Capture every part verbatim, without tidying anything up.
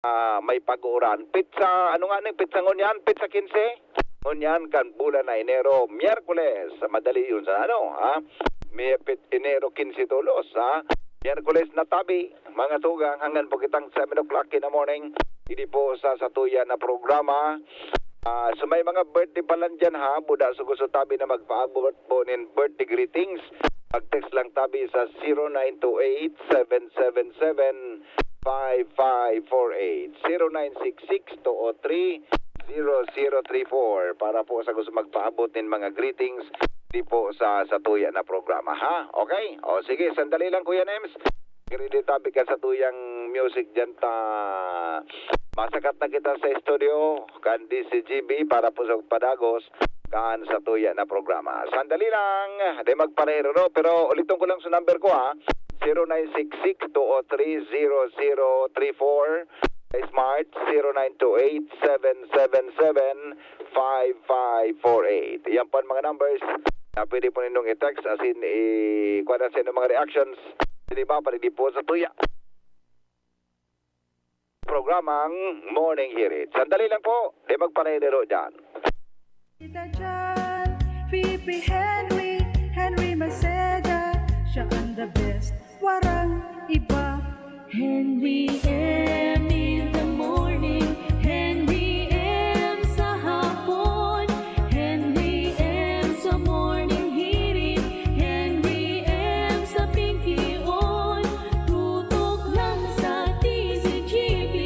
ah, may pag-uuran. Petsa, ano nga ni, petsa ngunyan? Petsa kinse? Ngunyan kan bulan na Enero, Miyerkules. Madali yun sa ano, ha? May pet-, Enero kinse tolos, ha? Miyerkules na tabi, mga tugang, hanggang po kitang seven o'clock in the morning. Hindi po sa satuya na programa. Ah, so may mga birthday pa lang dyan, ha? Buda, so gusto tabi na magpaabot po nin birthday greetings. Mag-text lang tabi sa zero nine two eight, seven seven seven, five five four eight, zero nine six six, two oh three, zero zero three four, para po sa gusto magpaabot nin mga greetings di po sa satuya na programa, ha? Okay? O sige, sandali lang, Kuya Nems. Ready tabi ka sa tuyang music dyan ta. Masakat na kita sa studio, kan D C G B, para po sa padagos, kan satuya na programa. Sandali lang, di magparehero, pero ulitin ko lang sa number ko, ha. Zero nine six six two oh three zero zero three four. Sa Smart, zero nine two eight, seven seven seven, five five four eight. Yan po ang mga numbers na pwede po ninyong i-text, as in, i-, kuha na sa inyong mga reactions. Di ba, pwede po sa tuya. Programang Morning Hirit. Sandali lang po, di magparehero dyan. Kita dyan, V P Henry, Henry Maceda, siya ang the best, warang iba. Henry M in the morning, Henry M sa hapon, Henry M sa morning hirit, Henry M sa pinkion. Tutok lang sa D Z G B,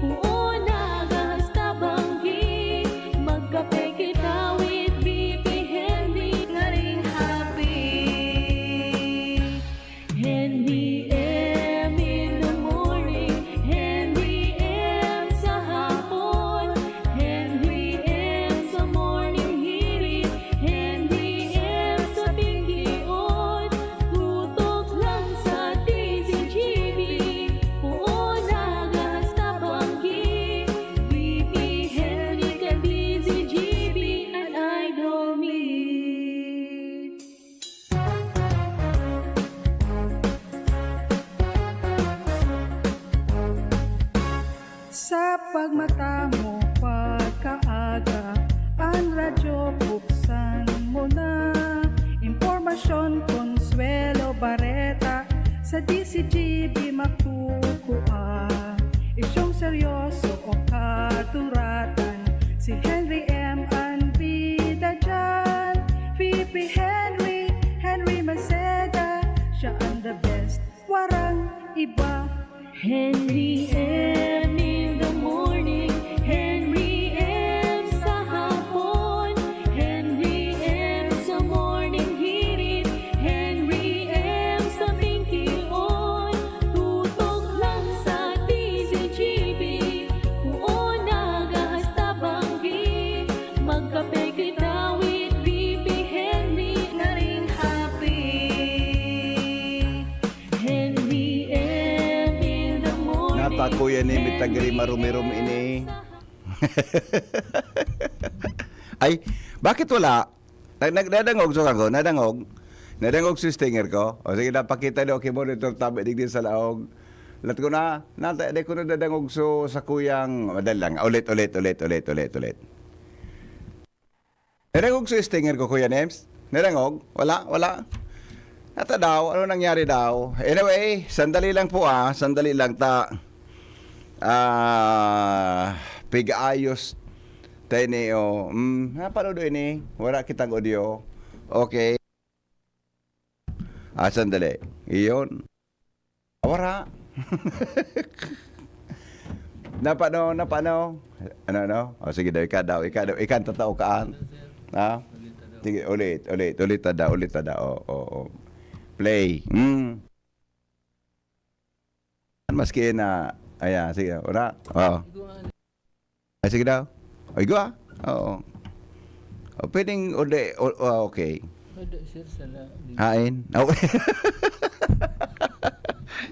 puon na gahas tabanggi. Magkape kita with V P Henry, ngaring happy. Henry M in the morning, Henry M sa hapon, Henry M sa morning hirit, Henry M sa pinkion. Tutok lang sa D Z G B, puon na gahas tabanggi. V P Henry kan D Z G B, an idol mi. Sa pagmata mo pagkaaga, an radyo buksan mo na. Impormasyon, konswelo, bareta, sa D Z G B makukua. Isyong seryoso o kaduratan, si Henry M an bida dyan. V P Henry, Henry Maceda, siya ang the best, warang iba. Henry M in the morning, Henry M sa hapon, Henry M sa morning hirit, Henry M sa pinkion. Tutok lang sa D Z G B, puon na gahas tabanggi. Magkape kita with V P Henry, ngaring happy. Henry M in the morning. Nata, Kuya Nemi, tagri marumirom ini. Ay, bakit wala? Nag-, nag-, nadangog sa ko, nadangog. Nadangog sa stinger ko. O sige, napakita daw kay monitor tabi digdi sa laog. Lat ko na, nata, di ko nadadangog so sa kuyang, madali lang. Ulit, ulit, ulit, ulit, ulit, ulit. Nadangog sa stinger ko, Kuya Nems? Nadangog? Wala, wala. Nata daw, ano nangyari daw? Anyway, sandali lang po, ah. Sandali lang ta. Ah, pig-ayos tayo ni, oh. Mm, napanood ini. Wala kitang audio. Okay. Ah, sandali. Iyon. Wala. Napano, napano? Ano, ano? O, sige daw, ikaw daw, ikaw daw, ikaw ang tatao kaan. Ha? Sige, ulit, ulit, ulit ta daw, ulit ta daw. O, o, o. Play. Hmm. Maski na, ayan, sige, wala. Oo. Ay, sige daw. O, igwa. Oo. O, pwedeng, o, di, o, o, okay. Wala, sir, sala. Hain? Oh.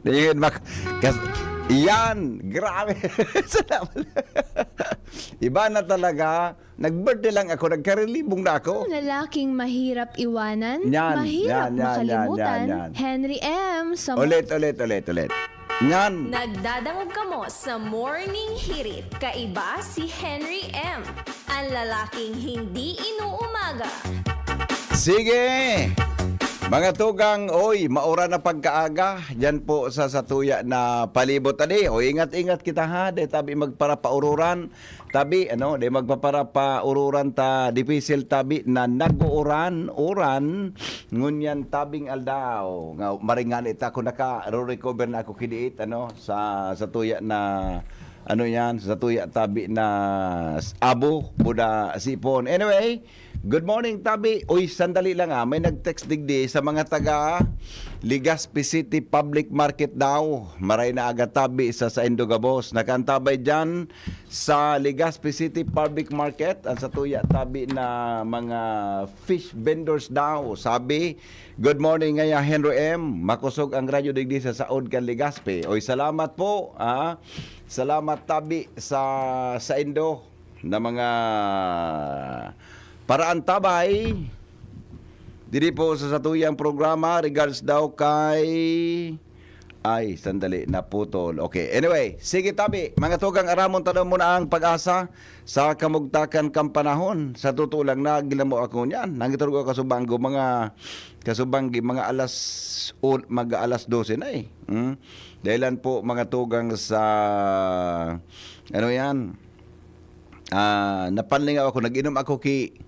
Di yun, mak-, kas-, yan! Grabe! Salamat. Iba na talaga. Nag-birthday lang ako, nagkarilibong na ako. Lalaking mahirap iwanan, Yan, mahirap yan, yan, yan, makalimutan, yan, yan. Henry M. sa Ulit, ulit, ulit, ulit. Nyan. Nagdadangog kamo sa Morning Hirit. Kaiba si Henry M, ang lalaking hindi inuumaga. Sige! Mga tugang, oy, mauran na pagkaaga. Diyan po sa satuya na palibot. Adi, o ingat-ingat kita ha. Di tabi magparapaururan. Tabi, ano, di magpaparapaururan ta. Dipisil tabi na nag-uuran, uran. Ngunyan tabing aldaw. Nga, maring ngani ta ako naka-recover na ako kidiit, ano, sa, satuya na, ano yan, satuya tabi na s-, abo, buda, sipon. Anyway, good morning, tabi. Uy, sandali lang, ah. May nag-text digdi sa mga taga Legazpi City Public Market daw. Maray na aga tabi sa saindo gabos. Nakantabay dyan sa Legazpi City Public Market. Ang satuya tabi na mga fish vendors daw. Sabi, "Good morning, ngaya Henry M. Makosog ang radyo digdi sa saod kan Legazpi." Oy, salamat po, ah. Salamat tabi sa saindo na mga paraantabay. Diri po sa satuyang programa, regards daw kay, ay, sandali, naputol. Okay, anyway, sige tabi, mga tugang, aramon ta daw muna ang pag-asa sa kamugtakan kan panahon. Sa totoo lang, nagilamo ako niyan. Nangiturog ako kasubanggo, mga kasubanggi, mga alas, ul-, mag alas dose na eh. Hmm? Dahilan po, mga tugang, sa, ano yan, ah, napanlingaw ako, nag-inom ako ki,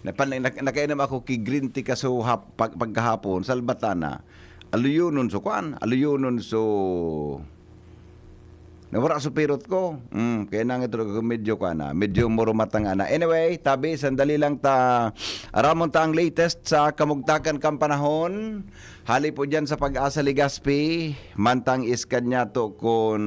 napanling-, nak-, nakainom ako ki green tea kaso hap-, pag-, pagkahapon, salbatana, aluyonon so kwan, aluyonon so, nawara so pirot ko. Mm, kaya nangitulog ako, medyo kwan na, medyo murumatanga na. Anyway, tabi, sandali lang ta, aramon ta ang latest sa kamugtakan kan panahon. Hali po dyan sa Pag-asa Legazpi, mantang iskan niya to kun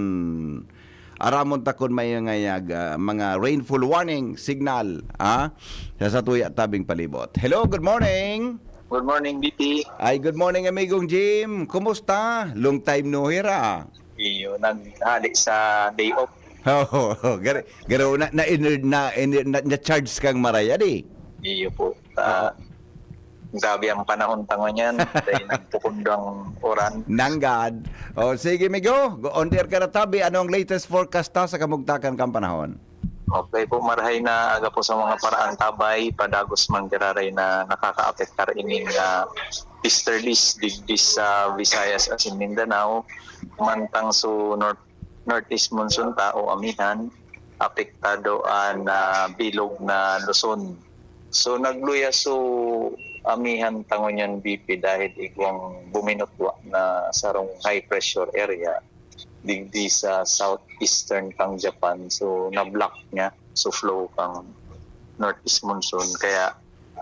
aramon ta kun may ngayag, ah, mga rainfall warning signal, ah, sa satuya tabing palibot. Hello, good morning. Good morning, B P. Ay, good morning, amigong Jim. Kumusta? Long time no hear, ah. Iyo, naghali sa day off. Oo, garo, garo, na, na, ener-, na, ener-, na, na-charge kang maraya, di? Iyo po. Ah, Oo. Grabe ang panahon ta ngunyan. Dahil nagpukundo ang uran. Nanggad. O, sige, Migo. Go on there ka na tabi. Ano ang latest forecast ta sa kamugtakan kan panahon? Okay po, marahay na aga po sa mga paraantabay. Padagos man giraray na nakakaapektar ining, ah, easterlies digdi sa Visayas asin Mindanao. Mantang so north, northeast monsoon ta o amihan, apektado an, ah, bilog na Luzon. So, nagluya so amihan ta ngunyan, B P, dahil igwang buminutwa na sarong high pressure area digdi sa southeastern kang Japan. So, na-block niya so flow kang northeast monsoon. Kaya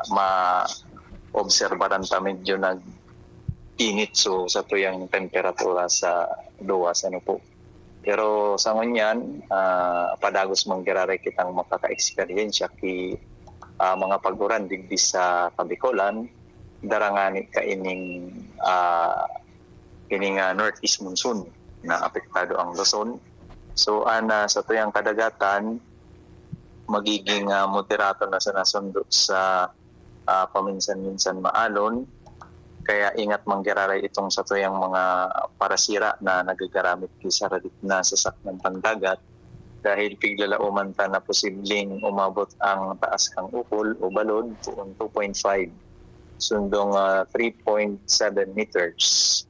maobserbaran ta medyo nag-init so satuyang temperatura sa luwas, ano po. Pero sa ngunyan, ah, padagos man giraray kitang makaka-eksperyensya ki, ah, mga pag-uran digdi sa Kabikolan, dara ngani kaining, ah, ining, ah, northeast monsoon na apektado ang Luzon. So, an, ah, satuyang kadagatan, magiging, ah, moderato na sa nasundo sa, ah, paminsan-minsan maalon. Kaya ingat man giraray itong satuyang mga parasira na nagagaramit ki saradik na sasakyan pandagat, dahil piglalaoman ta na posibleng umabot ang taas kang ukol o balod, poon two point five, sundong, ah, three point seven meters.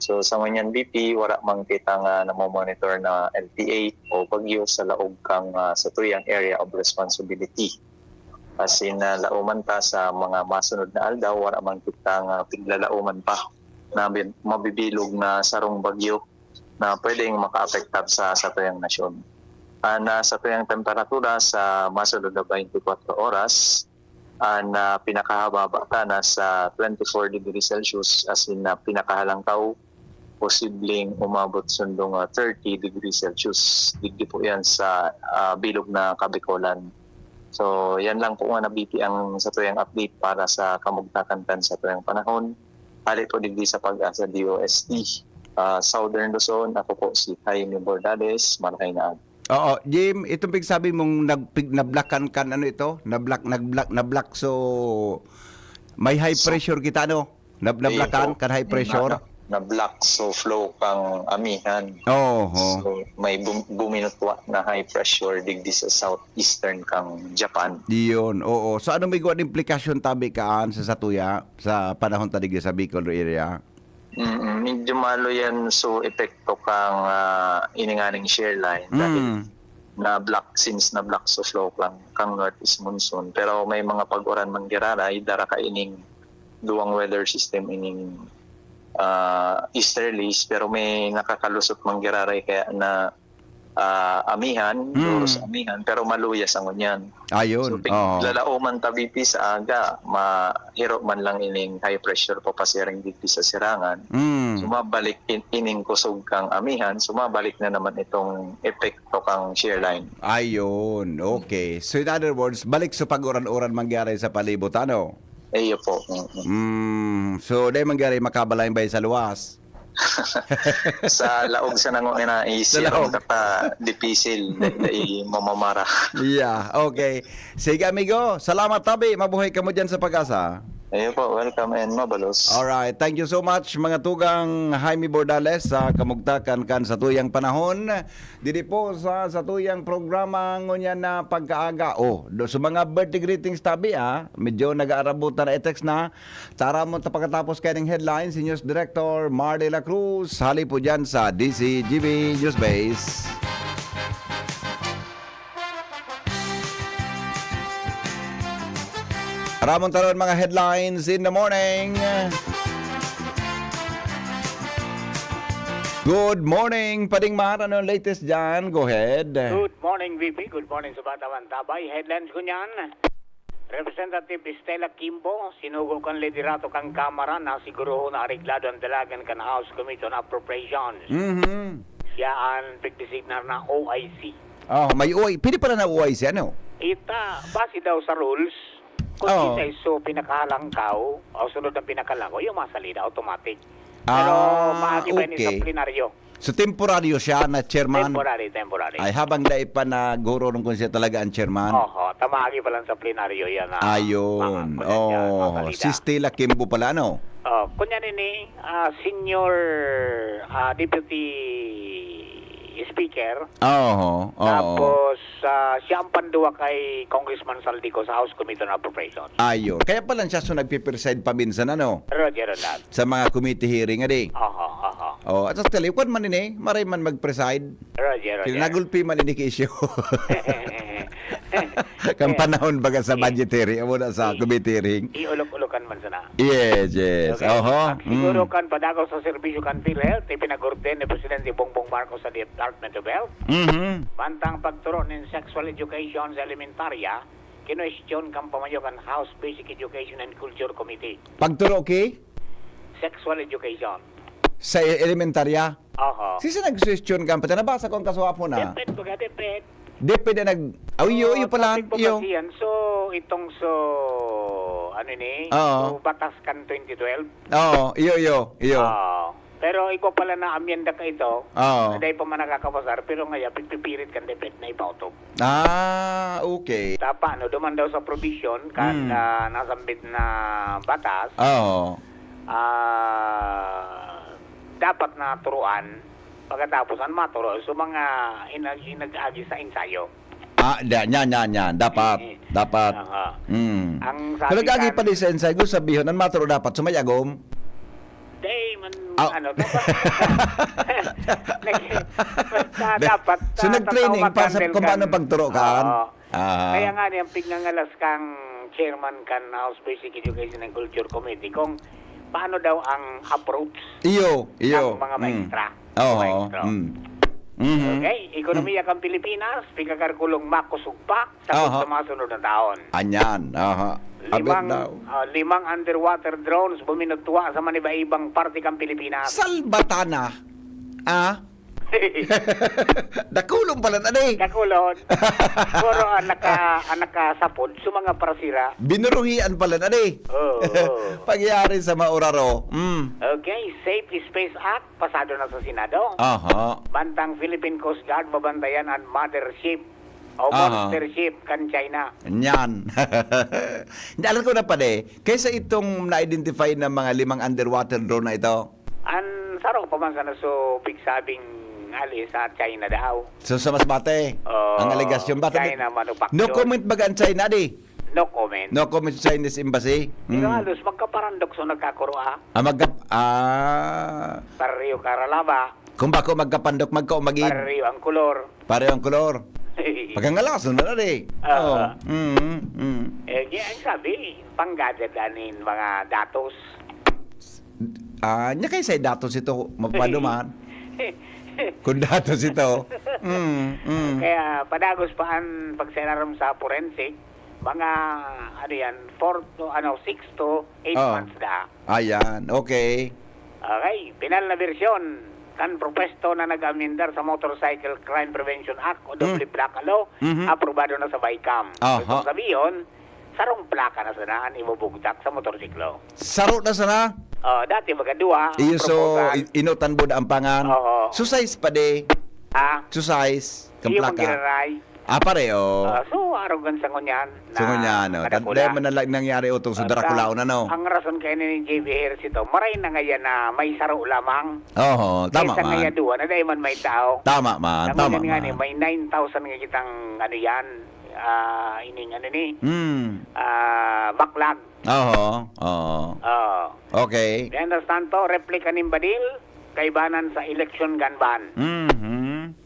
So, sa ngunyan, B P, wara man kita nga namomonitor na L T A o bagyo sa laog kang, ah, satuyang area of responsibility. Asin, ah, laoman ta sa mga masunod na aldaw, wara man kita nga piglalaoman pa na bi-, mabibilog na sarong bagyo na pwedeng makaapektar sa satuyang nasyon. An, ah, satuyang temperatura sa masunod na twenty-four oras, an, ah, pinakahababa ta nasa twenty-four degrees Celsius, asin na pinakahalangkaw, posibleng umabot sundong, ah, thirty degrees Celsius. Digdi po yan sa, ah, bilog na Kabikolan. So, yan lang po nga na B P ang satuyang update para sa kamugtakan kan satuyang panahon. Hali po digdi sa Pag-asa D O S T, ah, Southern Luzon, ako po si Jaime Bordales, Maracay na. Oo, Jim, itong pigsabi mong nag-, pig-, nablakan kan ano ito? Nablak, nablak, nablak. So, may high So, pressure kita, no? Nab-, Ayun nablakan po. kan high Ayun pressure. nata. na blocks of flow kan amihan. Oho. So, may bum- buminutwa na high pressure digdi sa southeastern kan Japan. Iyon, oo. So ano may igwa na implikasyon tabi kaan sa satuya sa panahon ta digdi sa Bicol area? Mm, medyo malo yan so epekto kan, ah, ini nganing shear line dahil Mm. na block, since na block so flow kan, kan northeast monsoon. Pero may mga pag-uran man giraray, dara kaining duwang weather system ining, ah, easterlies, pero may nakakalusot man giraray kaya na, ah, amihan, Mm. duro sa amihan, pero maluya sa ngunyan. So, Ayun. pig- Oo. lalaoman ta B P sa aga, mahiro man lang ining high pressure papasiring digdi sa sirangan. Mm. Sumabalik in, ining kusog kan amihan, sumabalik na naman itong epekto kan shear line. Ayun. Okay. So in other words, balik sa pag-uran-uran mangyari sa palibot, ano? Iyo po. Mm-mm. Mm. So, dahil mangyari, makabalay bay sa luwas. Sa laog sa nango na Sa isirong laog. Kata dipisil, dai mamamara. Yeah, okay. Sige, amigo. Salamat, tabi. Mabuhay ka mo dyan sa pag-asa. Iyo po, welcome and mabalos. Alright. Thank you so much, mga tugang Jaime Bordales, sa kamugtakan kan satuyang panahon. Didi po sa satuyang programa ngunyan na pagkaaga. Oh, do, sa mga birthday greetings tabi, ah. Medyo nag-aarabutan na i-text na. Taramon ta pagkatapos kaining headlines, si News Director Mar de la Cruz. Hali po dyan sa D C G B News Base. Ramon taron mga headlines in the morning. Good morning, Pading Mar. Ano ang latest dyan? Go ahead. Good morning, V P. Good morning sa Batawan Tabay. Headlines ko niyan. Representative Stella Kimbo, sinugo kan liderato kan Kamara na sigurohon na areglado ang dalagan kan House Committee on Appropriations. Mhm. Siya ang pigdesignar na O I C. Oh, may O I C. Pwede pala na O I C, ano? Ita, base daw sa rules, kung Oo. isa iso pinakahalangkaw, o sunod ang pinakalako, yung masalida, automatic. Pero Ah, maagi pa ini sa okay. plenaryo. So, temporaryo siya na chairman? Temporary, temporary. Ay, habang dai pa naghururong kung siya talaga ang chairman? Oho, tamaagi pa lang sa plenaryo yan. Ah, Ayun. mga kunya dyan, mga Oh, salida. Si Stella Kimbo pala, no? Oh, kunya nini, ah, senior ah, deputy speaker. Oo. Oo. Tapos ah, siya ang panduwa kay Congressman Saldico sa House Committee on Appropriations. Ayun. Kaya pala siya so nagpipreside paminsan, ano? Roger on that. Sa mga committee hearing, adi. Oho, oho. Oh, at sa tali, kwan man ini, maray man mag-preside. Roger, Kaya Roger. Nagulpi man ini kay isyo. Kan panahon baga sa Eh. budgetary, amo na sa Eh. committee hearing. Iulok-ulokan man sana. Yes, yes. Okay. Oho. At siguro Mm. kan padagaw sa serbisyo kan PhilHealth, ipinag-ordain ni Presidente Bongbong Marcos sa Department of Health. Mhm. Mantang pagturo nin sexual education sa elementarya, kinwestiyon kan pamayo kan House Basic Education and Culture Committee. Pagturo, okay? Sexual education. Sa e-, elementarya? Oho. Sisa nag-question ka, pati nabasa ko ang kasuhapo na. DepEd, baga DepEd. DepEd na nag... Oh, iyo, iyo pala. Topic po Iyo. kasi yan. So, itong so, ano ni? Oo. So, batas kan twenty twelve. Oo, iyo, iyo, iyo. Oo. Pero ikaw pala na amyenda ka ito, Oo. dahil pa man nakakapasar, pero ngayon, pigpipirit kan DepEd na ipautob. Ah, okay. Tapa, no? Duman daw sa provision kan Hmm. ah, nasambit na batas, Oo. ah, dapat na turuan pagkatapos ang maturo. So, mga inag inag-agi sa ensayo. Ah, da, nya, nya, nya. Dapat. Eh, Dapat. Aha. Mm. Ang Kung nag-agi kan- pa di sa ensayo, sabihon, ang maturo dapat sumayagom. Day, man, Ah. Ano, dapat, nag- basta Be- dapat, so, ah, nag-training tataw pa sa mag-handle kung paano kan- pagturo kan? Oo. Ah. Kaya nga niyang pignangalas kang chairman kan House Basic Education and Culture Committee kung paano daw ang approach Iyo, iyo. ng mga Mm. maestra. Oo. Maestro. Mm. Mhm. Okay, ekonomiya kan Pilipinas, pikakarkulong makusog pa sa, Aha. sa mga sunod na taon. Anyan. Aha. Abit Limang, daw. ah, limang underwater drones buminutwa sa manibaibang parte kan Pilipinas. Salbatana. Ah? Dakulong pala na di. Dakulon. Puro ang naka, ang nakasapod sa mga parsira. Binuruhian pala na di. Oo, oo. Pagyari sa mauraro. Mm. Okay, Safe Space Act, pasado na sa Senado. Aha. Bantang Philippine Coast Guard, mabantayan ang mothership o Aha. monster ship kan China. Yan. Hindi, alam ko na pala eh. Kaysa itong na-identify ng mga limang underwater drone na ito, An saro pa man sana so pigsabing ali sa China daw. So, sa Masbate, Oh, ang alegasyon ba? China manufacture. No comment baga ang China, di? No comment. No comment sa Chinese embassy. Pero Hmm. halos magkaparandok so nagkakuro, ah. Ah, magka... Ah. Pareho karalaba. Kung bako magkapandok, magkaumagin. Pareho ang kolor. Pareho ang kolor. Pagkangalason na na, di? Oo. Oo. Mm, mm. Eh, kaya ang sabi, panggada danin mga datos. Ah, nya kay say datos ito, mapaduman. Kung datos ito. Mm, mm. Kaya padagos pa ang pagselarom sa forensic, mga, ano yan, four to, ano, six to eight Oo. months na. Ayan, okay. Okay, pinal na bersyon kan propuesto na nag-amendar sa Motorcycle Crime Prevention Act o Mm. doble plaka law, Mhm. aprobado na sa BICAM. Aha. Ibig sabihon, sarong plaka na sana an ibubugtak sa motorsiklo. Saro na sana? Oh, dati magadua, Iyo so, proposal. I-, inotan bod ang pangan. Oo. Susais pa di. Ha? Susais, kan Iyo plaka. Magiraray. Ah, pareho. Ah, so, arog ang sangon yan na So, ngunyan, no? Tan-, madakula. Dahil man na lang nangyari utong sa Ah, Draculaon, ta-, ano? Ang rason kaya ni J B Hercito, maray na ngayon na may saro lamang. Oho, tama Kaysa man. Ngayon duwa na dahil man may tao. Tama man, Ang tama ngunyan nga man. Ni, may nine thousand nga kitang, ano yan, ah, ining, ano ni, Hmm. ah, baklag. Oho, oo. Oo. Okay. Mientras tanto, replika nin badil, kaibanan sa election gun ban. Mhm.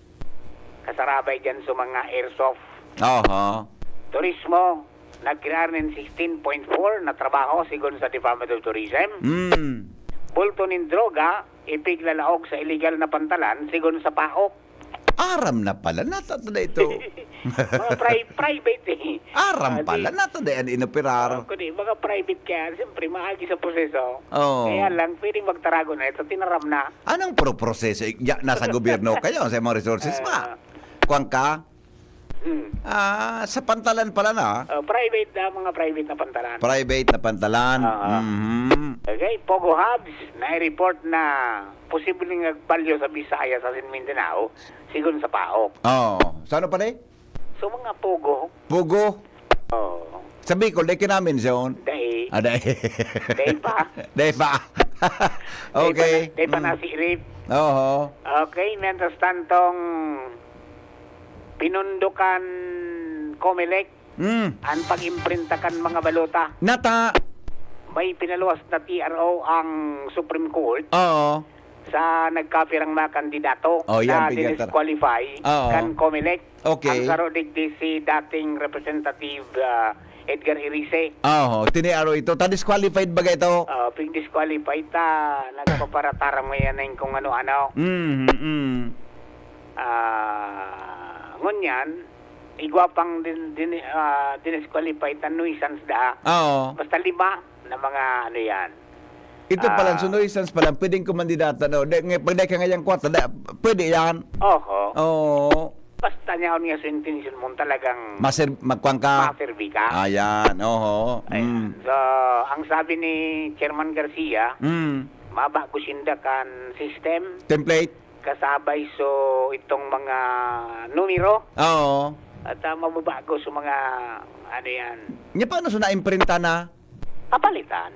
Kasarabay dyan sa mga airsoft. Aha. Turismo, nagkrear nin sixteen point four na trabaho, sigon sa Department of Tourism. Mm. Bulto nin droga, ipiglalaog sa iligal na pantalan, sigon sa PAOK. Aram na pala, nata na ito. Mga pri-, private eh. Aram Ah, di- pala, nata na yan inoperar. Oh, kundi, mga private kaya, siyempre, maagi sa proseso. Oo. Kaya lang, pwedeng magtarago na ito, tinaram na. Anong pro-, proseso? Ya, nasa gobyerno kayo, sa mga resources pa. Ah. Kuwan ka? Hmm. Ah, sa pantalan pala na. Oh, private na, mga private na pantalan. Private na pantalan. Oo. Mhm. Okay, Pogo Hubs, na-report na posibleng nagbalyo sa Bisaya sa Sin Mindanao, sigon sa PAOK. Oh, sa ano pa di? So, mga Pogo. Pogo? Oo. Sa Bicol, dai kinamin zone? Dai. Ah, dai. Dai pa. Dai pa. Dai pa Okay. Na, dai pa Mm. nasirip. Oho. Okay, mientras tantong pinundukan Comelec Mm. ang pag-imprinta kan mga balota. Nata. May pinaluwas na T R O ang Supreme Court. Oo. Sa nagkapirang mga kandidato Oh, yan, na bigyan ta-, dinisqualify Oo. kan Comelec. Okay. Ang saro digdi si dating Representative, ah, Edgar Erice. Oo, tiniyaro ito. Ta disqualified baga ito? Ah, pig-disqualified ta, nagpaparataram ngayon na yung kung ano-ano. Mm, mm. Ah, ngunyan, igwa pang din, din, ah, dinisqualified na nuisance da. Oo. Basta lima na mga ano yan. Ito pa lang, Ah. So nuisance pa lang, pwedeng kumandidata, no? Di, nga, pag di ka ngayang kwarta, di, pwede yan. Oho. Oo. Basta niya, niya sa intention mo, talagang Maser-, magkwang ka. Maserbi ka. Ayan, oho. Ayan. Mm. So, ang sabi ni Chairman Garcia, Mm. mabago sinda kan system. Template. Kasabay so itong mga numero. Oo. At, ah, mababago sa mga, ano yan. Nya, paano so naimprinta na? Papalitan.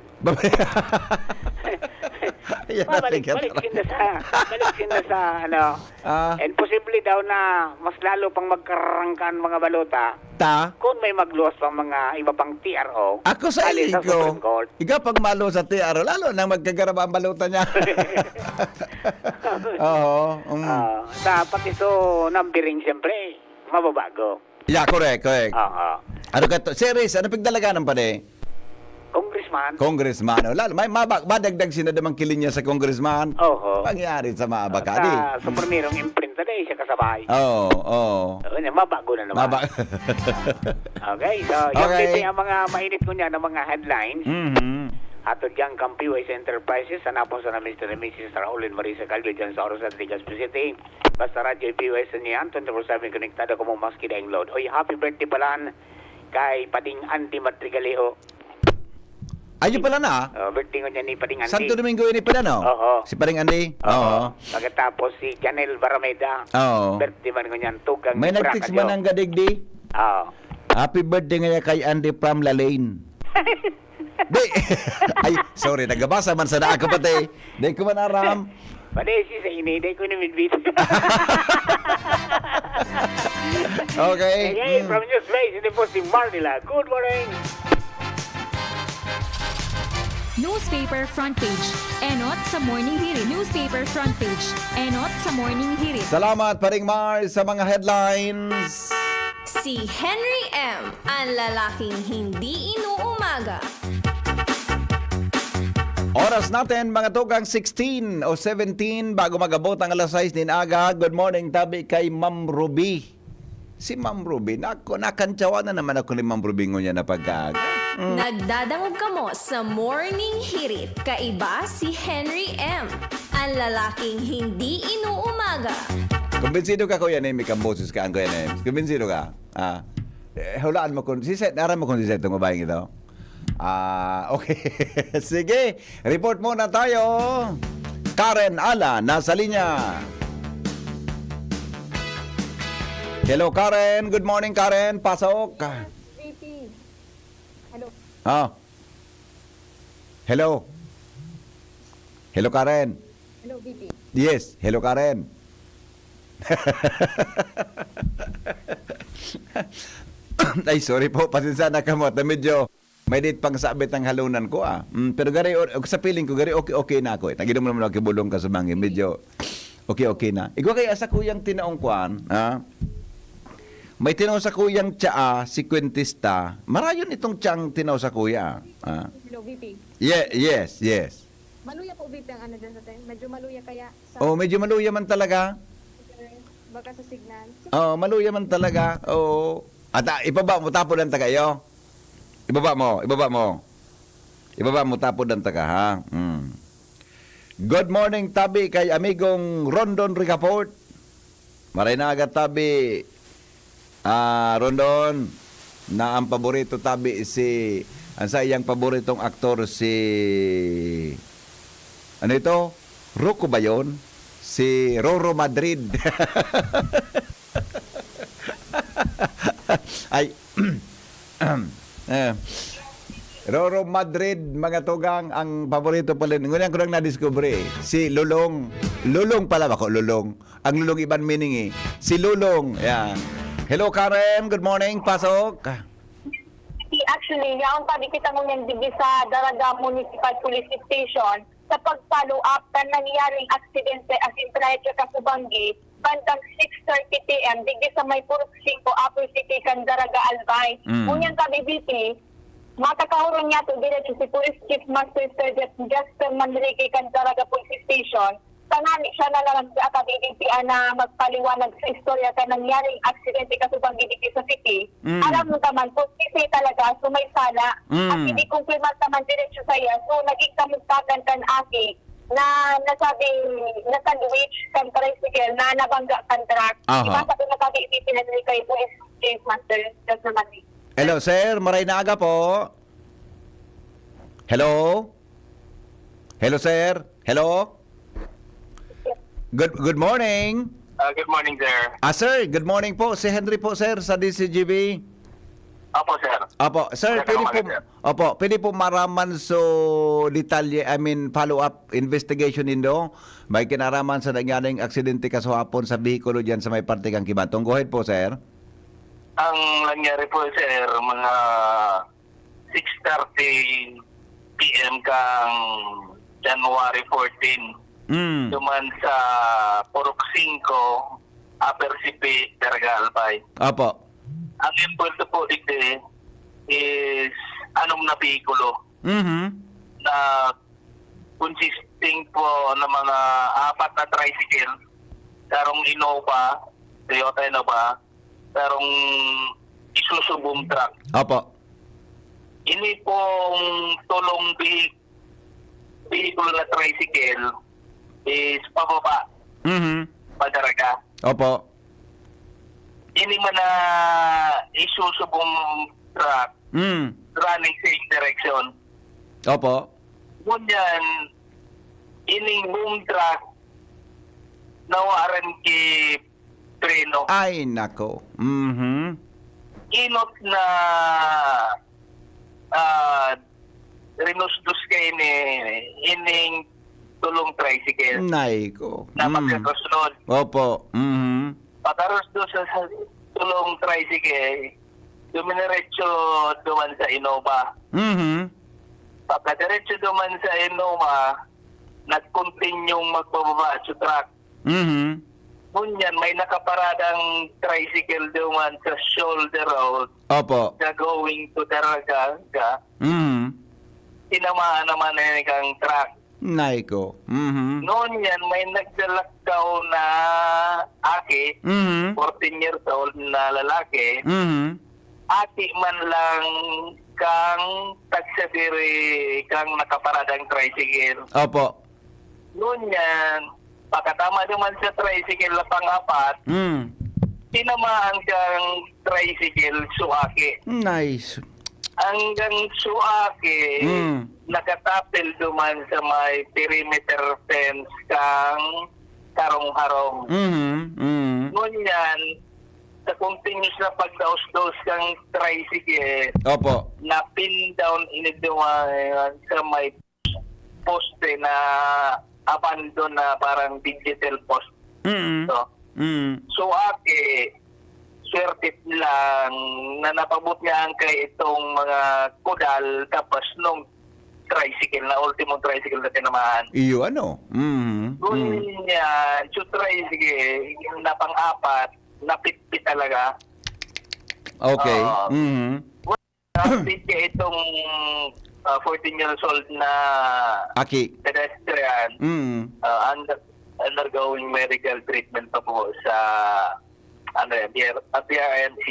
Yan ang Babalik, tingkat. Balik sila sa, balik sila sa, ano. Ah. And posible daw na mas lalo pang magkarangkan mga balota Ta? Kung may magluwas pang mga iba pang T R O, Ako sa hali sa iko, Supreme Court. Ikaw pag maluwas sa T R O, lalo nang magkagaraba ang balota niya. Oo. Mm. Ah, sa pati so numbering, siyempre, mababago. Yeah, correct, correct. Oo. Ano ka to? Series, ano pigdalaganan pa di? Congressman. Congressman. Oh, lalo, may mabak, madagdag sila damang kilinya sa congressman. Oho. Pangyari sa mga At bakadi. Sa, sa primerong imprinta, dahil siya kasabay. Oo, oo. Oo, niya, mabago na naman. Maba- Okay, so, yung Okay. T V, ang mga mainit ko niya ng mga headlines. Mhm. Hatod yang Campiway Enterprises, sa napon sa na Mister and Missus Raul and Marisa Calio dyan sa Orosa, Legazpi City. Basta Radyo P Y S niyan, twenty-four seven konektado kamo maski daing load. Oy, happy birthday pala kay Pading Andy Matrigaleho. Ayun pala na. Oh, birthday ngunyan ni Pading Andy. Santo Domingo ini pala, no? Oo. Si Pading Andy? Oo. Oo. Pagkatapos si Janel Barameda. Oo. Birthday man ngunyan, tugang May ni nag-text Bracadio. Man ng gadigdi? Oo. Happy birthday ngaya kay Andy from Lalain. Di, ay, sorry, nagabasa man sana ako pati. Di ko man aram. Pati si sa ini, di ko na midbit. Okay. Again, mm, from News Base, ito po si Marnila. Good morning. Newspaper front page. Enot sa Morning Hirit. Newspaper front page. Enot sa Morning Hirit. Salamat, Paring Mar, sa mga headlines. Si Henry M, ang lalaking hindi inuumaga. Oras natin, mga tugang, sixteen o seventeen, bago mag-abot ang alas sais nin aga. Good morning, tabi kay Ma'am Ruby. Si Ma'am Ruby, naku, nakantsawan na naman ako ni Ma'am Ruby ngunyan na pagkaaga. Mm. Nagdadangog kamo sa Morning Hirit. Kaiba si Henry M, ang lalaking hindi inuumaga. Kumbinsido ka, Kuya Neme, kang boses ka, ang Kuya Neme? Kumbinsido ka? Ah, eh, hulaan mo kung, si Seth, aram mo kung si Seth itong babaeng ito? Ah, okay. Sige, report muna tayo. Karen Ala, nasa linya. Hello, Karen. Good morning, Karen. Pasok. V P. Hello. Ah. Hello. Hello, Karen. Hello, V P. Yes. Hello, Karen. Ay, sorry po. Pasensya na kamo. At medyo may dit pang sabit ang halunan ko, ah. Mm, pero gari, or, sa feeling ko, gari, okay, okay na ako, eh. Naginom naman ako bulong ka sa bangin. Medyo okay, okay na. Igwa kaya sa kuyang tinaong kwan, ah. May tinaw sa kuyang tsaa, si Quintista. Marayon itong tsaang tinaw sa kuya, ah. Hello, V P. Ye-, yes, yes. Maluya po, V P, ang ano dyan sa tayo. Medyo maluya kaya sa... Oh, medyo maluya man talaga. Baka sa signal. Oh, maluya man talaga. Oo. At, ah, ibaba mo, tapod ang tagayo. Ibaba mo, ibaba mo. Ibaba mo, tapod ang taga, ha? Mm. Good morning, tabi, kay amigong Rondon Ricafort. Maray na aga, tabi. Ah, Rondon, na ang paborito, tabi, si, ang sa iyang paboritong aktor, si, ano ito? Rocco ba yun? Si Roro Madrid. Ay, eh, Roro Madrid, mga tugang, ang paborito pala. Ngunyan ko lang nadiskubre, eh. Si Lulong. Lulong pala, bako Lulong. Ang Lulong iban meaning, eh. Si Lulong, yeah. Hello, Karen. Good morning. Pasok. Actually, yaon pa di kita ngunyan digdi sa Daraga Municipal Police Station sa pag-follow up kan nangyaring aksidente asin trahedya kasubanggi bandang six thirty P M digdi sa may Purok Singko, Upper City kan Daraga, Albay. Mm. Ngunyan kami, V P, makakahuron niya to diretso si Police Chief Master Sergeant Jasper Manrique kan Daraga Police Station. Tanani siya na lang sa akabidintian na magpaliwanag sa istorya kan nangyaring aksidente kasubanggi digdi sa city. Mm. Aram mo naman kung sisay talaga so may sala. Mm. At hindi kumpirmar naman diretso sa iya. So, naging kamugtakan kan aki na nasabing na-sandwich kan tricycle na nabangga kan truck. Aha. Ibasa ko na kami ipipinanili kay Police Chief Master Jasper Manrique. Hello, sir. Maray na aga po. Hello? Hello, sir. Hello? Good, good morning. Ah, good morning, sir. Ah, sir, good morning po. Si Henry po, sir, sa D C G B. Opo, sir. Opo, sir, Magandang pwede po, umaga, sir. Opo, pwede po maraman so detalye, I mean, follow-up investigation nindo? May kinaraman sa nangyaring aksidente kasuhapon sa behikulo diyan sa may parte kang Kibatong. Go ahead po, sir. Ang nangyari po, sir, mga six thirty P M kang January fourteen. Mm. Duman sa Purok Singko, Upper C P, Daraga, Albay. Opo. Ang impulso po digdi is anom na behikulo Mhm. na consisting po ng mga apat na tricycle, karong Innova, Toyota Innova, karong Isuzu boom truck. Opo. Ini pong tulong vehi- vehicle na tricycle is pababa, Mhm. padaraga. Opo. Ini man na Isuzu boom truck Mm. running same direction. Opo. Ngunyan, ining boom truck nawaran ki preno. Ay, nako. Mhm. Inot na ah, rinusdos kaini, ining tulong tricycle Nay ko. na Mm. magkakasunod. Opo. Mhm. Pakarusdos sa, sa tulong tricycle, dumiretso duman sa Innova. Mhm. Pagkadiretso duman sa Innova, nag-continue magbababa sa truck. Mhm. Ngunyan, may nakaparadang tricycle duman sa shoulder road Opo. na going to Daraga. Mhm. Tinamaan naman na yan kang truck. Nay ko. Mhm. Ngunyan, may naglalakaw na aki, Mhm. fourteen years old na lalaki, Mhm. aki man lang kang tagsadiri kang nakaparadang tricycle. Opo. Ngunyan, pagkatama naman sa tricycle na pang-apat, Mm. tinamaan kang tricycle suaki. Nice. Hanggang suaki, Mm. nakatapil duman sa may perimeter fence kang harong-harong. Mhm, mhm. Ngunyan, sa continuous na pagdaos-daos kang tricycle, Opo. napin down ini duman sa may poste na abandon na parang digital post. Mm. So, Mm. so, ake, swerte lang na napabot niya ang kay itong mga kudal, tapos nung tricycle na, ultimong tricycle na tinamaan. Iyo, ano? Mm. Mm. Ngunyan, so tricycle, yung napang-apat, napitpit talaga. Okay. Oo. Mm. Update niya itong, ah, fourteen years old na Aki. pedestrian, Mm. ah, under-, undergoing medical treatment pa po sa, ano yan, B R, ah, B R M C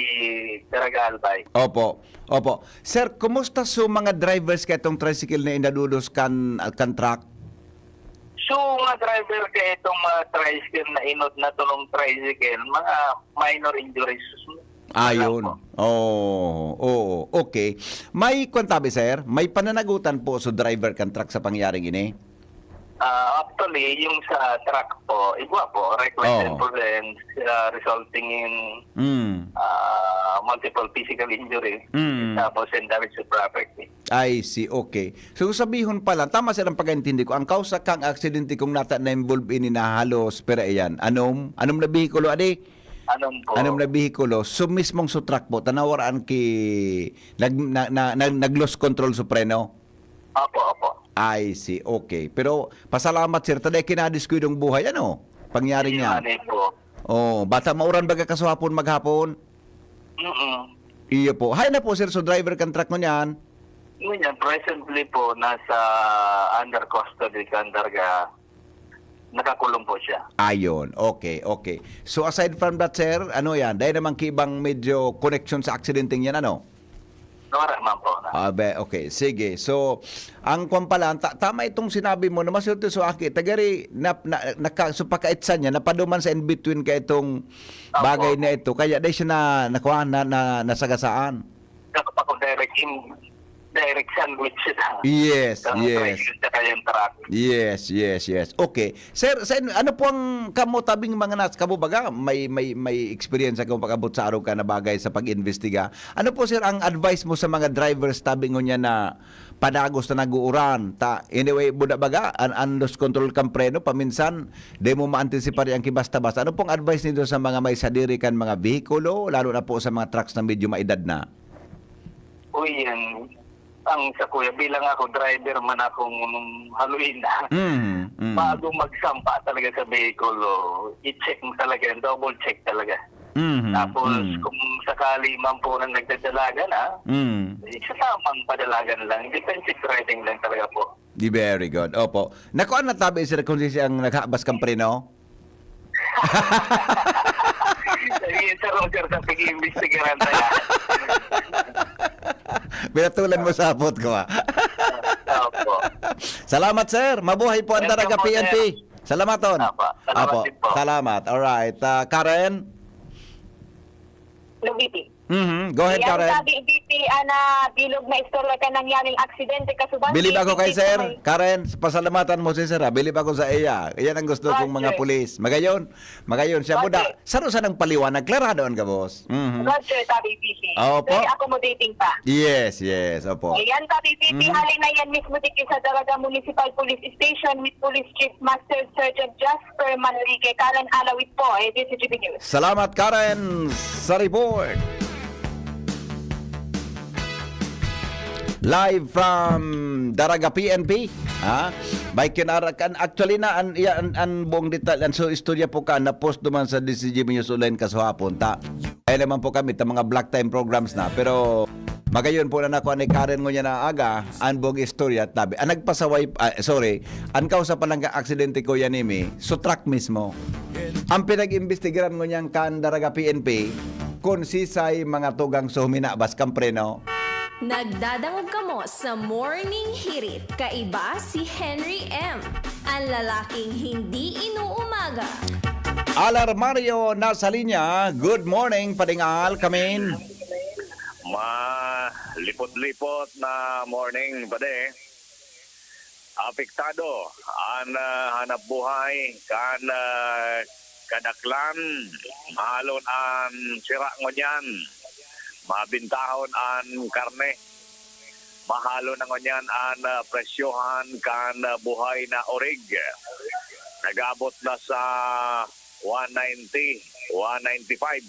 Daraga Albay. Opo. Opo. Sir, kumusta so mga drivers kaitong tricycle na inadudos kan, kan truck? So, mga driver kaitong mga tricycle na inot na tulong tricycle, mga minor injuries. Ayun. Wala po. Oo, oo. Okay. May kwan tabi, sir? May pananagutan po sa driver kan truck sa pangyaring ini? Ah, actually, yung sa truck po, igwa po, reckless Oo. imprudence, ah, resulting in, Mm. ah, multiple physical injury, Mm. tapos and damage to property. I see, okay. So, sabihon pa lang, tama sir ang pagkaintindi ko, ang kausa kang aksidente kung nata na-involve ini na halos, pera iyan, anom, anom na behikulo, adi? Anom po. Anom na behikulo, so mismong so truck po, tanawaraan ki, nag, na, na, na, nag-lose control so preno? Opo, opo. I see, okay. Pero pasalamat sir, taday kinadiskwidong buhay, ano? Pangyari Yun niya. nga ni po. Oh, bata mauran baga kaswapon maghapon? Mm-mm. Iyo po. Hay na po, sir. So, driver kan truck ngunyan? Ngunyan, presently po, nasa under custody kan Daraga. Nakakulong po siya. Ayon. Okay, okay. So, aside from that, sir, ano yan? Dahil naman kibang medyo connection sa aksidenteng yan, ano? Wala man po na. Abe, okay. Sige. So, ang kwan pala, ang ta-, tama itong sinabi mo na maswerte so aki. Tagari, na, na, naka, so pagkaitsa niya, napaduman sa in-between ka itong Opo. bagay na ito. Kaya dahil siya na, nakuha, na, na, nasagasaan. Dapat ako direct in, direct sandwich siya. Yes, Ang yes. tricycle tsaka yung truck. Yes, yes, yes. Okay. Sir, sa in-, ano po ang kamo tabing mga nas-, kamo baga, may, may, may experience kamo pag-abot sa araw ka na bagay sa pag-imbestiga? Ano po, sir, ang advice mo sa mga drivers tabi ngunyan na padagos na nag-uuran? Ta, anyway, buda baga, an, an loose control kang preno, paminsan, di mo maantisipar ang kibasta-basta. Ano pong advice nindo sa mga may sadiri kan mga behikulo, lalo na po sa mga trucks na medyo maedad na? Uy, yan. Ang sa kuya, bilang ako, driver man akong haluin na. Mm, mm. Bago magsampa talaga sa behikulo, i-check mo talaga yan, double check talaga. Mhm, Tapos, mm. kung sakali man po na nagdadalagan, ah, Mm. eh, sa tamang padalagan lang, defensive driving lang talaga po. Di very good. Opo. Nakuha na tabi, sir, kung sisi ang naghabas kang preno? Sige, sir, sir, sa pag-iimbestigaran na yan. Pinatulan mo sa apot ko, ah. Opo. Salamat, sir. Mabuhay po ang Welcome Daraga po, P N P. sir. Salamaton. Apo. Salamat Apo. din po. Salamat. Alright. Ah, Karen? Lubiti. Mhm. Go ahead, Yan, Karen. sabi, B P, Ana bilog na istorya kan nangyaring aksidente, kasubago Bilib ako kay titiktik sa Sir may Karen, pasalamatan mo si Sir, ha? Bilib ako sa iya. Iyan ang gusto kong mga Roger. Pulis. Magayon, magayon siya. Buda, Roger. Saro sa nang paliwanag, klarado ang gabos. Mhm. Roger, Tabi P C. Opo. Very accommodating pa. Yes, yes, opo. Ayan, Tabi P C, Mhm. Hali na yan mismo dito sa Daraga Municipal Police Station with Police Chief Master Sergeant Jasper Manrique. Karen Alawit po, A B S C B News. Salamat, Karen, sa report. Live from Daraga P N P, ha? May kinara-, kan-, actually na, an, ya-, an, an buong detalye, an so istorya po ka, na-post naman sa D C G B News Online kasuhapon, ta. Ay naman po kami, ta mga block time programs na, pero magayon po na nakuha ni Karen ngunyan na aga, an buong istorya, tabi. Ang nagpasaway, ah, sorry, an kausa pa lang ka aksidente, Kuya Nimi, so truck mismo. Ang pinag-imbestigaran ngunyan kan Daraga P N P, kung sisay mga tugang so huminabas kan preno. Nagdadangog kamo sa Morning Hirit. Kaiba si Henry M, ang lalaking hindi inuumaga. Alarmario nasa linya. Good morning, Pading Al, kamin. Malipot-lipot na morning, pade. Apektado an, ah, hanap buhay kan, ah, kadaklan, mahalon an sira ngunyan, mabintahon an karne, mahalon na ngunyan an, ah, presyohan kan, ah, buhay na orig. Nag-abot na sa one ninety, one ninety-five.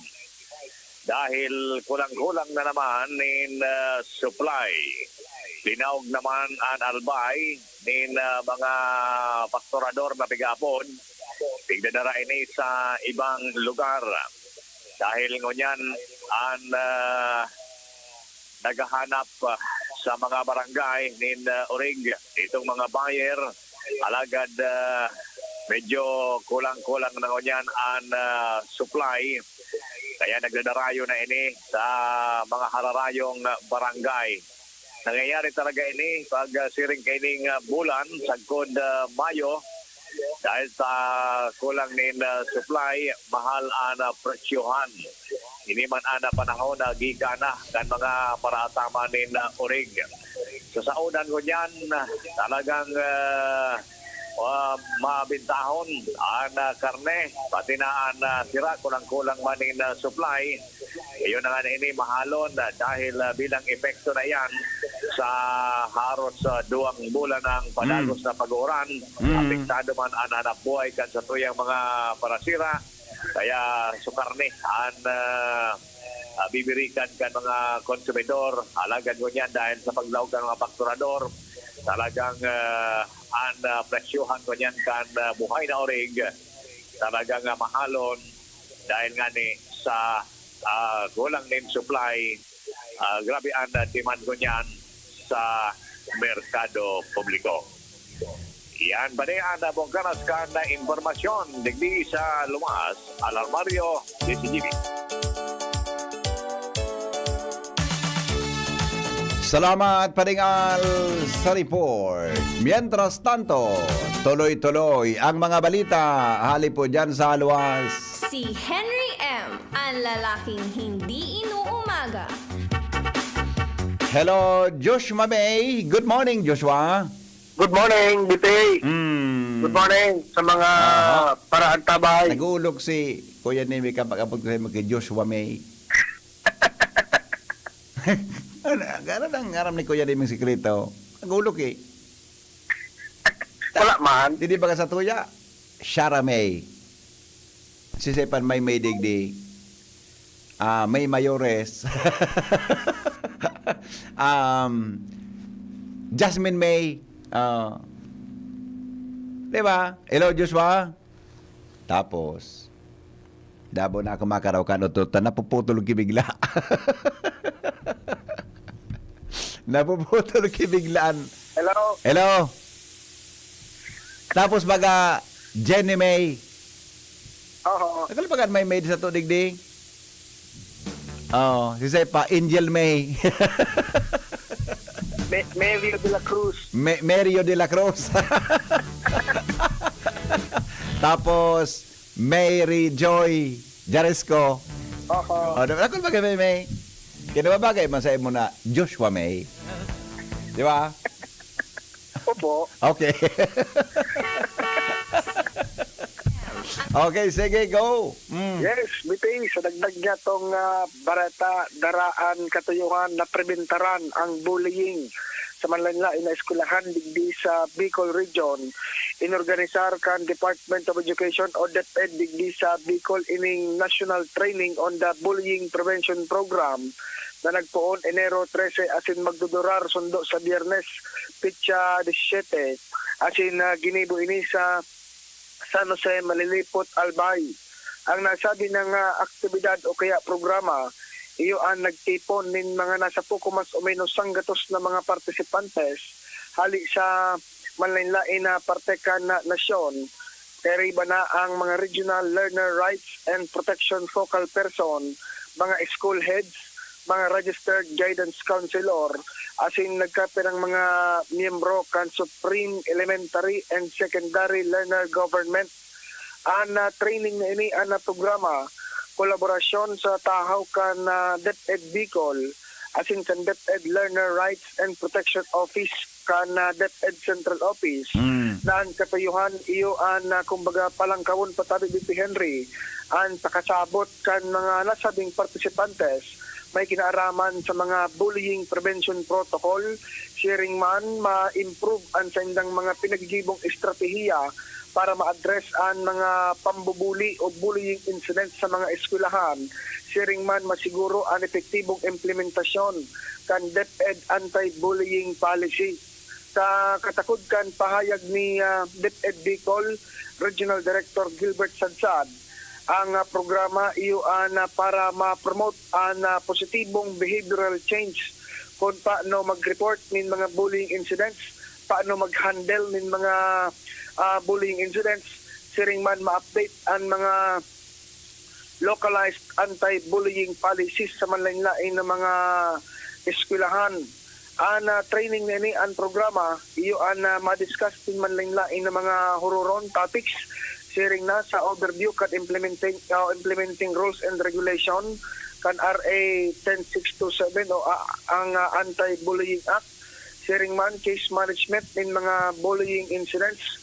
Dahil kulang-kulang na naman nin, ah, supply. Linaog naman an albay nin, ah, mga pakturador na pigapon. Pigdadara ini sa ibang lugar. Dahil ngunyan an, ah, naghahanap, ah, sa mga barangay nin, ah, orig, itong mga buyer, alagad, ah, medyo kulang-kulang na ngunyan an, ah, supply. Kaya nagdadarayo na ini sa mga hararayong, ah, barangay. Nangyayari talaga ini pag, ah, siring kaining, ah, bulan, sagkod, ah, Mayo, dahil sa kulang nin, ah, supply, mahal an, ah, presyohan. Ini man an, ah, panahon na gikan na kan mga paraataman nin, ah, orig. Sa saodan ngunyan, talagang, ah, ah, mabintahon an, ah, karne, pati na an, ah, sira, kulang-kulang man nin, ah, supply. Iyo na nga na ini mahalon, ah, dahil, ah, bilang epekto na iyan sa haros, ah, duwang bulan ang Mm. padagos na pag-uuran. Mm. Apektado man an hanap buhay kan satuyang mga parasira. Kaya so karne an, ah, ah, bibirikan kan mga konsumidor. Alagad ngunyan dahil sa paglaog kan mga pakturador, talagang, ah, an, ah, presyohan ngunyan kan, ah, buhay na orig, talagang, ah, mahalon dahil nga ni sa, ah, kulang nin supply, ah, grabe an, ah, demand ngunyan sa merkado publiko. Yan, padi an, ah, bungkanas kan, ah, impormasyon digdi sa Lumas, Alarmario, D C G B. Salamat, Pading Al, sa report. Mientras tanto, tuloy-tuloy ang mga balita hali po dyan sa Luwas. Si Henry M, ang lalaking hindi inuumaga. Hello, Joshua May. Good morning, Joshua. Good morning, D P. Mm. Good morning sa mga Aha. paraantabay. Nag-uulok si Kuya Nemi kapag abot ko sa imo kay Joshua May. Ano, ano nang aram ni Kuya Nemi ang sikreto? Nag-uulok eh. Wala man. Di, di ba ka sa tuya? Shara May. Si Sepan May, may digdi. Ah, May Mayores. Um, Jasmine May. Ah. Di ba? Hello, Joshua. Tapos, dabo na ako makaraw kan utot na napuputol ki bigla. Napuputol ki biglaan. Hello? Hello? Tapos baga, Jenny May. Oo. Tagal baga may maid sa to, digdi? Oh, si Sepa, Angel May. Me-, Mario de la Cruz. Me-, Mario de la Cruz. Tapos, Mary Joy Jaresco. Oo. Oh, di ba? Ako ba kay May May? Kaya nababagay man sa imo na Joshua May. Di ba? Opo. Okay. Okay, sige, go. Mm. Yes, B P, sa dagdag niya tong ah, bareta, daraan, katuyuhan na prebentaran ang bullying sa manlain-lain na eskwelahan digdi sa Bicol Region. Inorganisar kan Department of Education o DepEd digdi sa Bicol ining National Training on the Bullying Prevention Program na nagpoon Enero trese asin magdudurar sundo sa Biyernes, petsa disisete, asin ah, ginibo ini sa San Jose, Malilipot, Albay. Ang nasabi na nga aktibidad o kaya programa, iyo an nagtipon nin mga nasa poko mas o menos sanggatos na mga partisipantes hali sa manlain-lain na parte kan na nasyon. Kairiba na ang mga Regional Learner Rights and Protection Focal Person, mga school heads, mga registered guidance counselor, asin nagkapirang mga miyembro kan Supreme Elementary and Secondary Learner Government. An ah, training na ini an ah, programa, kolaborasyon sa tahaw kan ah, DepEd Bicol asin kan DepEd Learner Rights and Protection Office kan ah, DepEd Central Office Mm. na an katuyuhan iyo an ah, kumbaga palangkawon pa tabi, B P Henry, an pakasabot kan mga nasabing partisipantes may kinaaraman sa mga bullying prevention protocol, siring man ma-improve an saindang mga pinagigibong estratehiya para ma-address an mga pambubuli o bullying incidents sa mga eskwelahan, siring man masiguro an epektibong implementasyon kan DepEd anti-bullying policy. Sa katakod kan pahayag ni ah, DepEd Bicol Regional Director Gilbert Sadsad, ang ah, programa iyo an ah, para ma-promote an ah, positibong behavioral change kun paano mag-report nin mga bullying incidents, paano mag-handle nin mga ah, bullying incidents, siring man ma-update an mga localized anti-bullying policies sa manlain-lain na mga eskwelahan. An ah, training na ini, an programa, iyo an ah, ma-discuss nin manlain-lain na mga huroron, topics, siring na sa overview kan implementing ah, implementing rules and regulation kan R A ten six two seven o ah, ang ah, Anti-Bullying Act, siring man case management nin mga bullying incidents,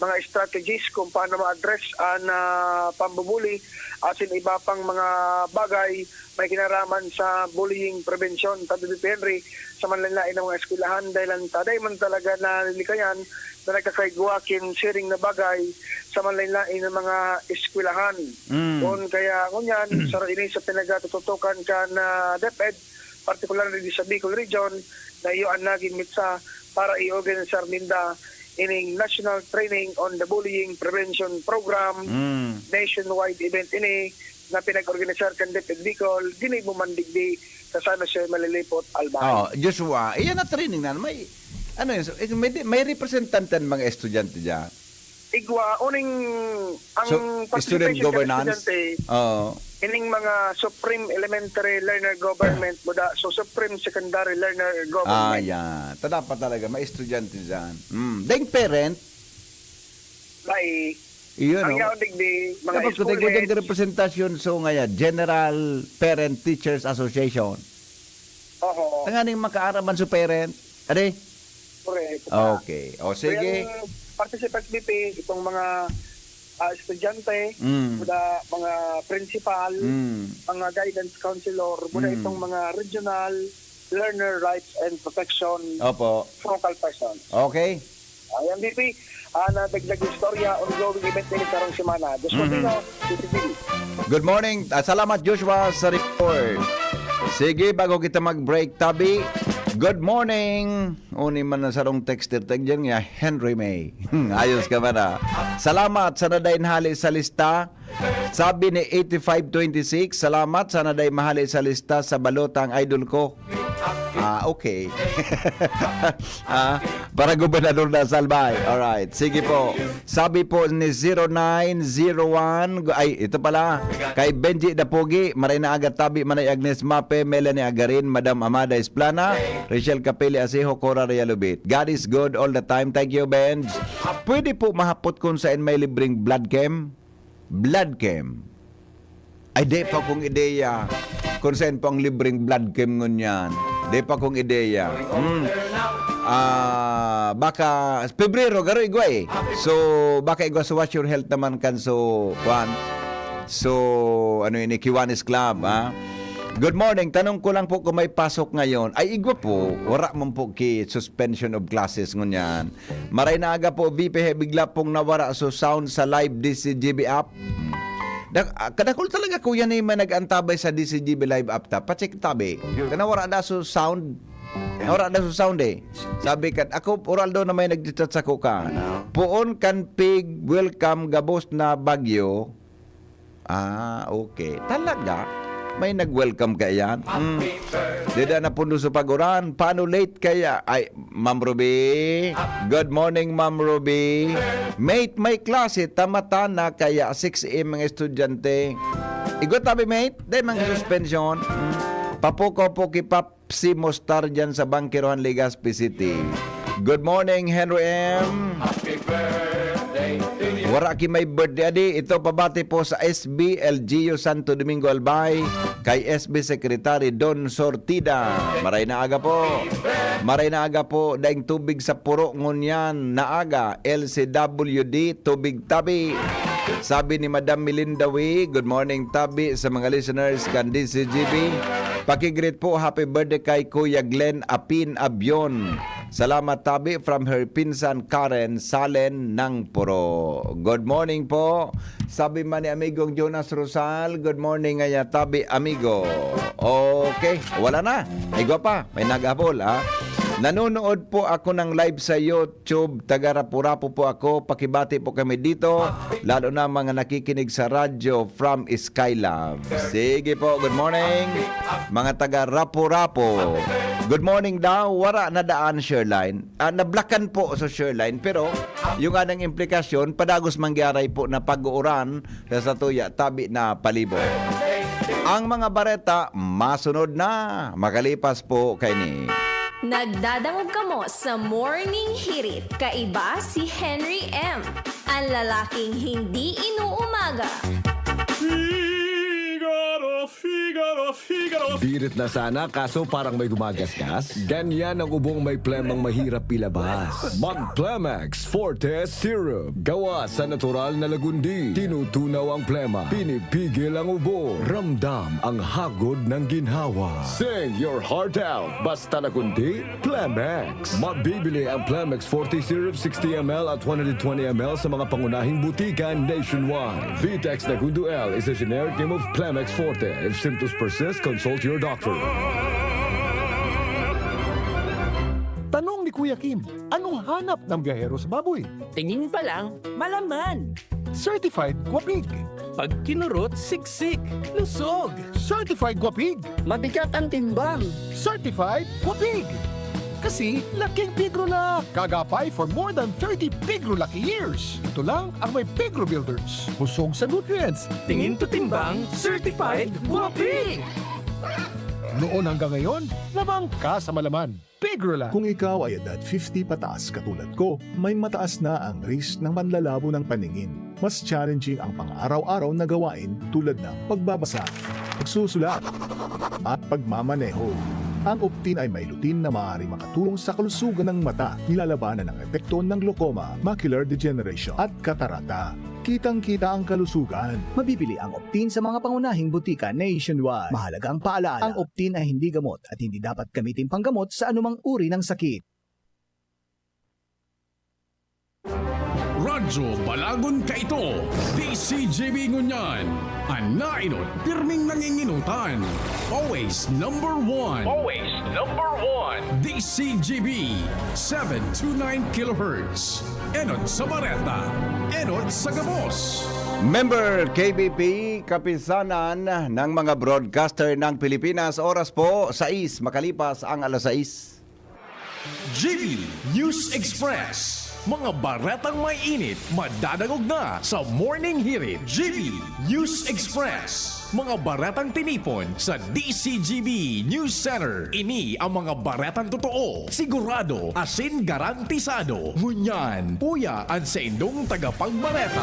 mga strategies kung paano ma-address an ah, pambubuli, asin iba pang mga bagay may kinaraman sa bullying prevention, tabi ni Henry, sa manlain-lain na mga eskwelahan, dahil ang taday man talaga na lilikayan na nagkakaigwa kin siring na bagay sa manlain-lain na mga eskwelahan. Mm. Kun kaya ngunyan, saro ini sa pinagatututukan kan ah, DepEd, partikular na sa Bicol Region, na iyo an nagin mitsa para i-organisar ninda ining National Training on the Bullying Prevention Program, Mm. nationwide event ini na pinag-organisar kan DepEd Bicol, ginibo man digdi sa San Jose, Malilipot, Albay. Oh, Joshua, iyan na training na may ano yun, so, eh, may, di- may representante ng mga estudyante diyan. Igwa, uning ang So, participation student kan governance? estudyante, Oh. ining mga Supreme Elementary Learner Government, muda, so Supreme Secondary Learner Ah, Government. yan. Tada pa talaga, may estudyante diyan. Mm. Dahil parent, May, iyon, ang no? yaon digdi, mga Tapos kung school tayo heads. representasyon, so ngayon, General Parent Teachers Association. Oho, Tanganing makaaraman sa parent. Ade? correct. Okay. O, sige. Kaya ang participants, B P, itong mga ah, estudyante, Mm. mula mga principal, Mm. mga guidance counselor, mula Mm. itong mga regional learner rights and protection Opo. focal persons. Okay. Ayan, B P, ah, nadagdag istorya, ongoing event nini karong semana. Diyos Mhm. Martino, C C T V. Good morning. Ah, salamat, Joshua, sa report. Sige, bago kita mag-break, tabi. Good morning. Uni man na sarong texter tag dyan nga, Henry May. Ayos ka ba na? Salamat sa naday hali sa lista. Sabi ni eighty-five twenty-six, salamat sa naday mahali sa lista sa balota ang idol ko. Ah, okay. Ah, para gobernador na sa Albay. Alright. Sige po. Sabi po ni zero nine zero one, gu- ay, ito pala. Kay Benji Dapugi, maray na aga tabi, manay Agnes Mape, Melanie Agarin, Madam Amada Esplana, Rachel Capelli Asejo, Cora Realubit. God is good all the time. Thank you, Benj. Pwede po mahapot kung saan may libreng blood chem? Blood chem. Ay, di pa kong ideya. Kung saan po ang libreng blood cream ngunyan. Di pa kong ideya. Hmm. Ah, baka Pebrero, garo igwa eh. So, baka igwa sa Watch Your Health naman kan so, kwan. So, ano ini, Kiwanis Club, ha? Good morning. Tanong ko lang po kung may pasok ngayon. Ay, igwa po. Wala man po ki suspension of classes ngunyan. Maray na aga po, V P, he, bigla pong nawara so sound sa live D C G B app. Hmm. Da-, ah, kadakol talaga, kuya, ni may nag-antabay sa D C G B live app ta. Pacheck tabi. Yun. Kana wala da so sound. Wala da so sound eh. Sabi ka, ako, oral daw na may nag-chat sa kuka. Ano? Poon kan pig, welcome, gabos na bagyo. Ah, okay. Talaga? May nag-welcome kaiyan? Hmm. Dida na pundo sa pag-uran. Paano late kaya? Ay, Ma'am Ruby. Good morning, Ma'am Ruby. Mate, may klase, tamata na kaya six A M ang estudyante. Igo tabi, mate. Dahil mga suspension. Hmm. Papukaw po ki Pap si Mostar dyan sa Bangkerohan, Legazpi City. Good morning, Henry M. Happy birthday to you. Wara ki may birthday adi. Ito pabati po sa S B L G U Santo Domingo Albay, kay S B Secretary Don Sortida. Maray na aga po. Maray na aga po. Daing tubig sa puro ngunyan na aga. L C W D, tubig tabi. Sabi ni Madam Melinda Wee, "Good morning, tabi sa mga listeners kan D C G B. Pakigreet po, happy birthday kay Kuya Glenn Apin Abion. Salamat, tabi, from her pinsan Karen Salen ng Puro." Good morning po. Sabi man ni amigong Jonas Rosal, "Good morning, ngaya tabi, amigo." Okay, wala na. Igwa pa, may naghabol, ha? "Nanonood po ako ng live sa YouTube. Taga Rapu-Rapu po ako. Pakibati po kami dito, lalo na mga nakikinig sa radyo from Skylab." Sige po, good morning. Mga taga Rapu-Rapu. Good morning daw. Wara na daan, Sherline. Ah, nablakan po sa Sherline, pero yung anang implikasyon, padagos manggiaray po na pag-uuran sa satuya tabi na palibot. Ang mga bareta masunod na makalipas po kaini. Nagdadangog kamo sa Morning Hirit. Kaiba si Henry M, ang lalaking hindi inuumaga. Figaro, Figaro, Figaro. Birit na sana, kaso parang may gumagasgas. Ganyan ang ubong may plemang mahirap ilabas. Mag Plemex Forte Syrup. Gawa sa natural na lagundi. Tinutunaw ang plema. Pinipigil ang ubo. Ramdam ang hagod ng ginhawa. Sing your heart out. Basta lagundi, Plemex. Mabibili ang Plemex Forte Syrup sixty M L at one hundred twenty M L sa mga pangunahing butika nationwide. Vitex Lagundo L is a generic name of Plemex Forte. If symptoms persist, consult your doctor. Tanong ni Kuya Kim, anong hanap ng biyahero sa baboy? Tingin pa lang, malaman. Certified Guapig. Pag kinurot, siksik, lusog. Certified Guapig. Mabigat ang timbang. Certified Guapig. Kasi laking Pigrolak. Kagapay for more than thirty Pigrolak years. Ito lang ang may Pigro Builders. Busog sa nutrients. Tingin to timbang, certified Guapig. Noon hanggang ngayon, labang ka sa malaman. Pigrolak. Kung ikaw ay edad fifty pataas katulad ko, may mataas na ang risk ng panlalabo ng paningin. Mas challenging ang pang-araw-araw na gawain tulad ng pagbabasa, pagsusulat, at pagmamaneho. Ang Optin ay may lutein na maaaring makatulong sa kalusugan ng mata, nilalabanan ang epekto ng glaucoma, macular degeneration, at katarata. Kitang-kita ang kalusugan. Mabibili ang Optin sa mga pangunahing butika nationwide. Mahalagang paalala, ang Optin ay hindi gamot at hindi dapat gamitin panggamot sa anumang uri ng sakit. Radyo Balagon kaito, D C G B ngunyan. An naenot, pirming nanginginutan. Always number one. Always number one. D C G B, seven two nine kilohertz. Enot sa bareta, enot sa gabos. Member K B P, Kapisanan ng mga Broadcaster ng Pilipinas. Oras po, sais, makalipas ang alas sais. G B News Express. Mga baretang may init, madadangog na sa Morning Hirit. G B News Express. Mga baretang tinipon sa D C G B News Center. Ini ang mga baretang totoo, sigurado, asin garantisado. Ngunyan, uya an saindong tagapagbareta.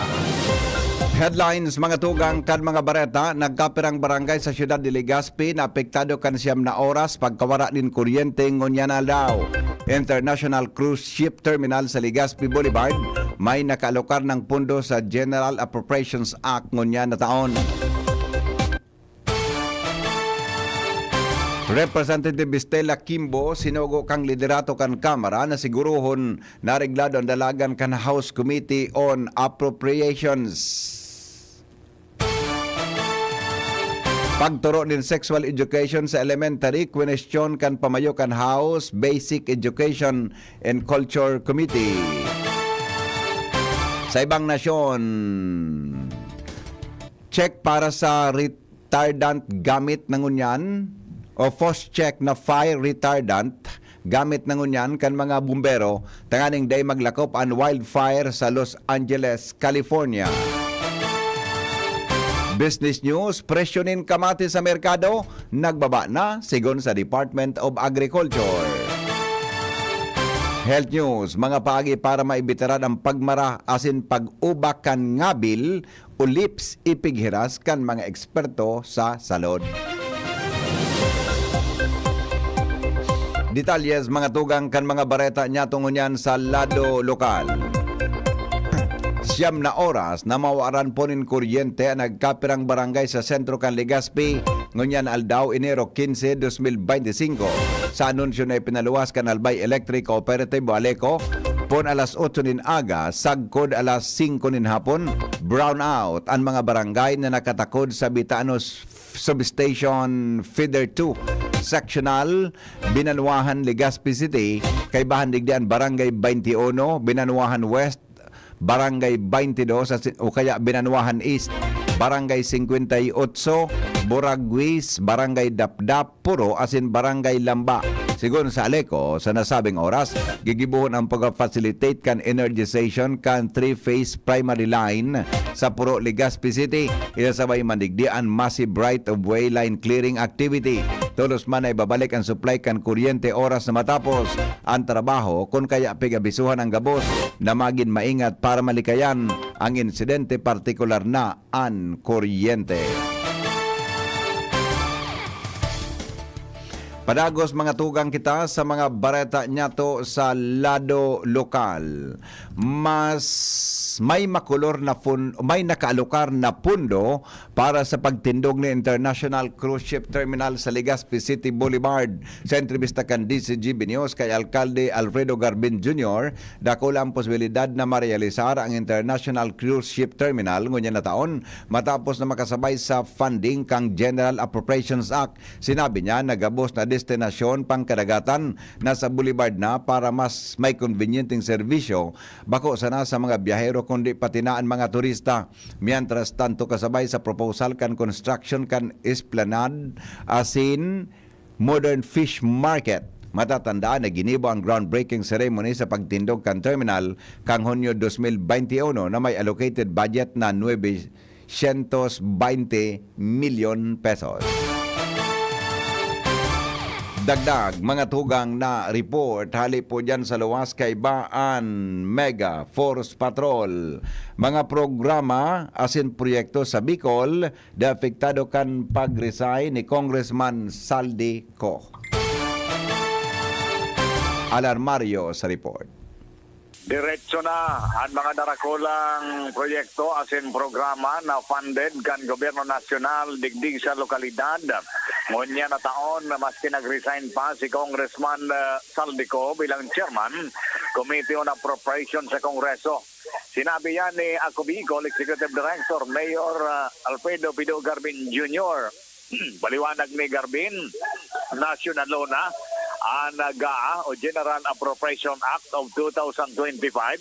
Headlines, mga tugang kan mga bareta. Nagkapirang barangay sa siyudad de Legazpi na apektado kan siyam na oras pagkawara nin kuryente ngunyan na aldaw. International Cruise Ship Terminal sa Legazpi Boulevard, may nakaalokar ng pundo sa General Appropriations Act ngunyan na taon. Representative Stella Kimbo sinugo kan liderato kan Kamara na sigurohon na areglado an dalagan kan House Committee on Appropriations. Pagturo nin sexual education sa elementary, kwenestyon kan pamayo kan House Basic Education and Culture Committee. Sa ibang nasyon, check para sa retardant gamit na ngunyan o FOSS check na fire retardant gamit na ngunyan kan mga bumbero tanganing dai maglakop an wildfire sa Los Angeles, California. Business News, presyo nin kamatis sa merkado nagbaba na, sigon sa Department of Agriculture. Health News, mga paagi para maibitaran ang pagmara asin pag-uba kan ngabil o lips ipighiras kan mga eksperto sa salud. Detalles, mga tugang kan mga bareta niyato ngunyan sa lado lokal. Siyam na oras na mawaran po nin kuryente an nagkapirang barangay sa sentro kan Legazpi ngunyan aldaw, Enero quince, dos mil bente singko. Sa anunsyo na ipinaluwas kan Albay Electric Cooperative o ALECO, pon alas otso nin aga sagkod alas singko nin hapon, brownout an mga barangay na nakatakod sa Bitanos Substation Feeder two Sectional, Binanwahan, Legazpi City. Kaibahan digdi an Barangay twenty-one, Binanwahan West, Barangay twenty-two, asin, o kaya Binanwahan East, Barangay cincuenta y ocho, Boragwis, Barangay Dapdap, Puro, asin Barangay Lamba. Sigon sa ALECO, sa nasabing oras, gigibohon ang pag-facilitate kan energization kan three-phase primary line sa Puro, Legazpi City. Isasabay man digdi an massive right-of-way line clearing activity. Tolos man na ibabalik ang supply kan kuryente oras na matapos ang trabaho, kun kaya pig-abisohan ang gabos na magin maingat para malikayan ang insidente, partikular na an kuryente. Padagos, mga tugang, kita sa mga bareta niyato sa lado lokal. Mas may makulor na pun-, may nakaalokar na pundo para sa pagtindog ni International Cruise Ship Terminal sa Legazpi City Boulevard. Sa entrebista kan D C G B News kay Alkalde Alfredo Garbin Junior, dakula ang posibilidad na marealisar ang International Cruise Ship Terminal ngunyan na taon matapos na makasabay sa funding kan General Appropriations Act. Sinabi niya na gabos na destinasyon pangkadagatan na sa boulevard na para mas may konbinyenteng serbisyo, bako sana sa mga biyahero kundi pati na an mga turista. Mientras tanto, kasabay sa proposal kan construction kan Esplanade asin Modern Fish Market. Matatandaan na ginibo ang groundbreaking ceremony sa pagtindog kan terminal kan Hunyo dos mil bente uno na may allocated budget na nuebe syentos bente milyon pesos. Dagdag, mga tugang, na report hali po dyan sa luwas kaiba an Mega Force Patrol. Mga programa asin proyekto sa Bicol, deapektado kan pag-resign ni Congressman Saldi Co. Alarmario sa report. Diretso na an mga darakulang proyekto asin programa na funded kan gobyerno nasyonal digdi sa lokalidad. Ngunyan na taon, maski nag-resign pa si Congressman, ah, Saldi Co bilang chairman Committee on Appropriation sa Kongreso. Sinabi yan ni Ako Bicol Executive Director Mayor, ah, Alfredo Pido Garbin Junior. Paliwanag ni Garbin, nasyonal na an GAA o General Appropriation Act of two thousand twenty-five.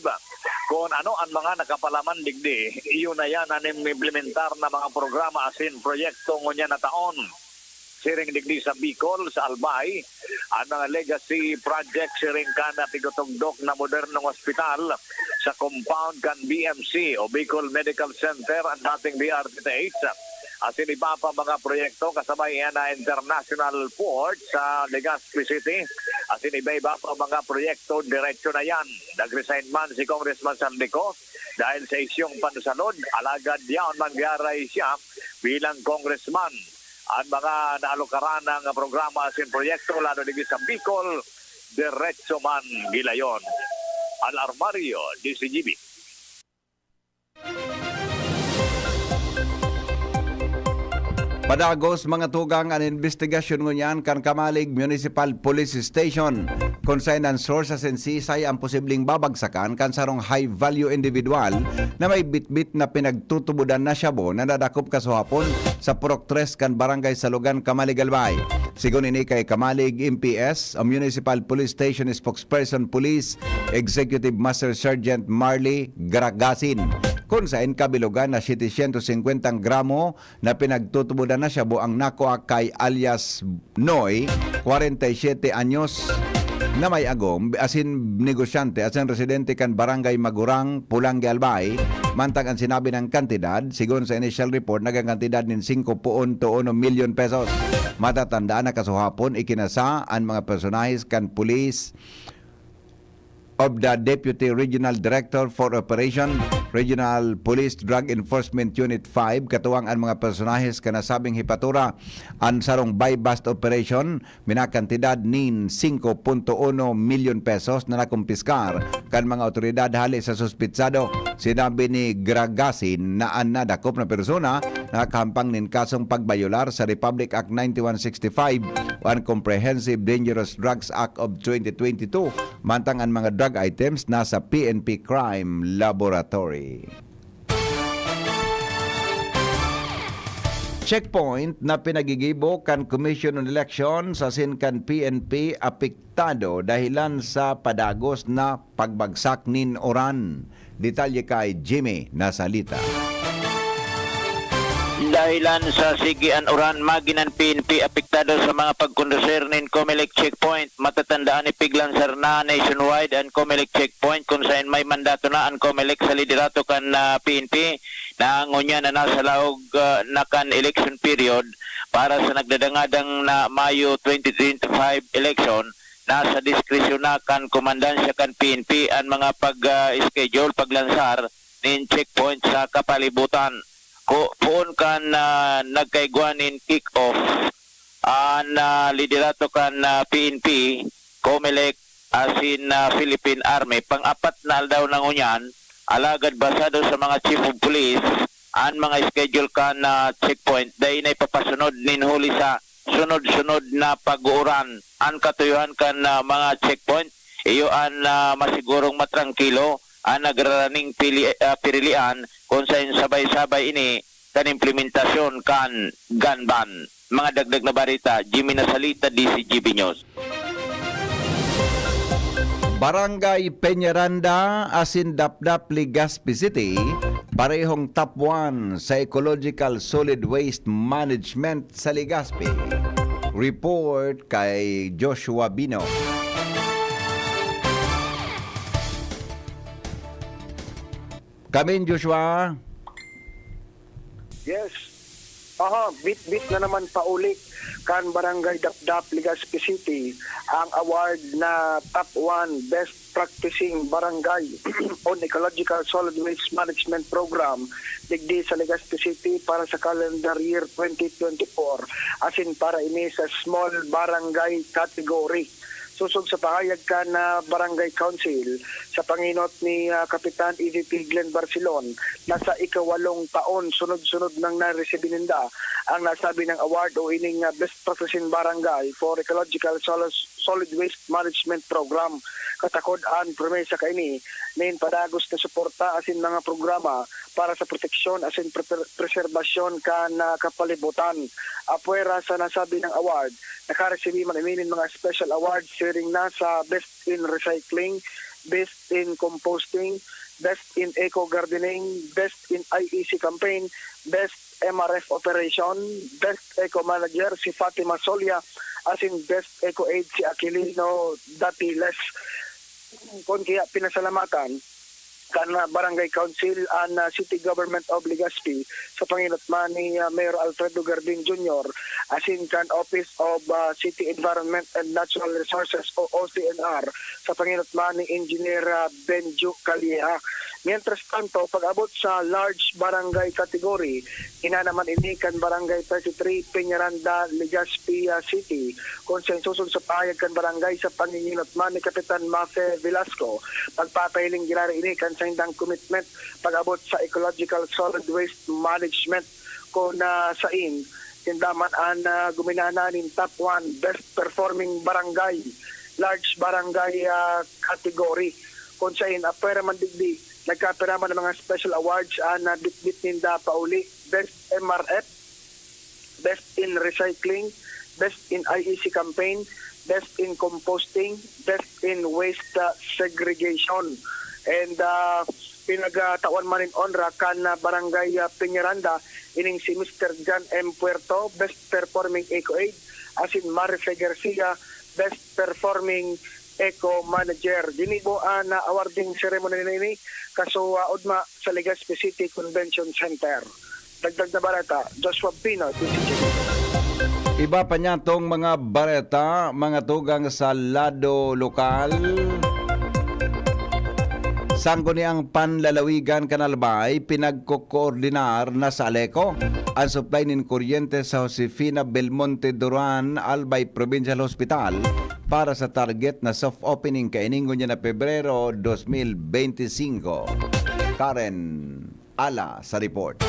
Kun ano an mga nakapalaman digdi, iyo na yan an inimplementar na mga programa asin proyekto ngunyan na taon. Siring digdi sa Bicol, sa Albay, an mga legacy project siring kan tigotugdok na modernong ospital sa compound kan B M C o Bicol Medical Center, an dating D R T H, asin iba pa mga proyekto kasabay iyan na international port sa Legazpi City, asin iba-iba pa mga proyekto, diretso na yan. Nag-resign man si Congressman Saldico dahil sa isyung pansalod, alagad yaon man gyaray siya bilang congressman. Ang mga naalukaran ng programa asin proyekto, lalo digdi sa Bicol, diretso man gilayon. Al Armario, D Z G B. Padagos, mga tugang, an imbestigasyon ngunyan kan Camalig Municipal Police Station, kun saen an source asin sisay an posibleng babagsakan kan sarong high-value individual na may bitbit na pinagtutubodan na shabu na nadakop kasuhapon sa Purok Tres kan Barangay Salugan, Camalig, Albay. Sigon ini kay Camalig M P S o Municipal Police Station Spokesperson Police Executive Master Sergeant Marley Gragasin, kun saen kabilogan na setecientos singkwenta gramo na pinagtutubodan na shabu ang nakua kay alias Noy, kwarenta y siyete anyos, na may agom, asin negosyante, asin residente kan Barangay Magurang, Pulangi, Albay. Mantang an sinabi nang kantidad, sigon sa initial report, nagkakantidad nin singko punto uno milyon pesos. Matatandaan na kasuhapon, ikinasa an mga personahes kan pulis of the Deputy Regional Director for Operation, Regional Police Drug Enforcement Unit five, katuwang an mga personahes kan nasabing hepatura, an sarong buy-bust operation, minakantidad nin singko punto uno milyon pesos na nakumpiskar kan mga awtoridad hale sa suspitsado. Sinabi ni Gragasin na an nadakop na persona nakahampang nin kasong pagbayolar sa Republic Act ninety-one sixty-five o an Comprehensive Dangerous Drugs Act of twenty twenty-two, mantang an mga drug items nasa P N P Crime Laboratory. Checkpoint na pinagigibo kan Commission on Elections asin kan P N P apektado dahilan sa padagos na pagbagsak nin uran. Detalye kay Jimmy Nasalita. Dahilan sa sige an uran, magin an P N P apektado sa mga pagkondusir nin Comelec checkpoint. Matatandaan, ipiglansar na nationwide an Comelec checkpoint, kun saen may mandato na an Comelec sa liderato kan, ah, P N P na ngunyan na nasa laog, ah, na kan election period para sa nagdadangadang na Mayo twenty twenty-five election. Nasa diskresyon na kan komandansya kan P N P an mga pag, ah, schedule, paglansar nin checkpoint sa kapalibutan. Ko, poon kan, ah, nagkaigwa nin kick-off an, ah, liderato kan, ah, P N P, Comelec, asin, ah, Philippine Army. Pang-apat na aldaw na ngunyan, alagad basado sa mga chief of police, an mga schedule kan, ah, checkpoint dai na ipapasunod nin huli sa sunod-sunod na pag-uuran. An katuyohan kan, ah, mga checkpoint, iyo an, ah, masigurong matrangkilo an nagraraning pili-, ah, pirilian, kun saen sabay-sabay ini kan implementasyon kan gun ban. Mga dagdag na bareta, Jimmy Nasalita, D Z G B News. Barangay Peñaranda asin Dapdap, Legazpi City, parehong top one sa Ecological Solid Waste Management sa Legazpi. Report kay Joshua Bino. Kamin, Joshua. Yes. Aha, bit-bit na naman pauli kan Barangay Dapdap, Legazpi City, ang award na top one Best Practicing Barangay on Ecological Solid Waste Management Program digdi sa Legazpi City para sa calendar year twenty twenty-four, asin para ini sa small barangay category. Sosog sa pahayag kan, ah, Barangay Council, sa pangenot ni, ah, Kapitan E V P Glenn Barcelon, nasa ikawalong taon sunod-sunod nang naresibi ninda ang nasabing award o ining, ah, Best Practicing Barangay for Ecological Solos-, Solid Waste Management Program. Katakod an promesa kaini nin padagos na suporta asin mga programa para sa proteksyon asin pre-, preserbasyon kan, ah, kapalibutan. Apwera sa nasabing award, nakaresibi man ini nin mga special awards siring na sa Best in Recycling, Best in Composting, Best in Eco Gardening, Best in I E C Campaign, Best M R F Operation, Best Eco Manager si Fatima Solia, asin Best Eco Aid si Aquilino Datiles. Kun kaya pinasalamatan Kan, ah, Barangay Council an, ah, City Government of Legazpi sa pangenot man ni, ah, Mayor Alfredo Garbin Junior asin kan Office of, ah, City Environment and Natural Resources o O C N R sa pangenot man ni Engineer, ah, Benjo Calleja. Mientras tanto, pag-abot sa large barangay category, ina naman ini kan Barangay thirty-three, Peñaranda, Legazpi, ah, City, kun sa susog sa pahayag kan barangay sa pangenot man ni Kapitan Mafe Velasco. Pagpapahiling ginari ini kan saindang commitment pag-abot sa ecological solid waste management, kun, ah, sain sinda man an, ah, guminana nin top one best performing barangay, large barangay, ah, category. Kun sain, apwera man digdi, nagkapira man ng mga special awards an, ah, bitbit ninda pauli, Best M R F, Best in Recycling, Best in I E C Campaign, Best in Composting, Best in Waste, ah, Segregation. And, ah, pinagtawan man nin onra kan, ah, Barangay, ah, Peñaranda, ining si Mister John M Puerto, Best Performing Eco Aid, asin Marife Garcia, Best Performing Eco Manager. Ginibo an, ah, awarding ceremony na ini, kaso, ah, ugma sa Legazpi City Convention Center. Dagdag na bareta, Joshua Pino, D C G. Iba pa niya tong mga bareta, mga tugang sa lado lokal. Sangguniang Panlalawigan kan Albay, pinagkokoordinar na sa Aleco an supply nin kuryente sa Josefina Belmonte Duran Albay Provincial Hospital para sa target na soft opening kaini ngunyan na Pebrero dos mil bente singko. Karen Ala sa report.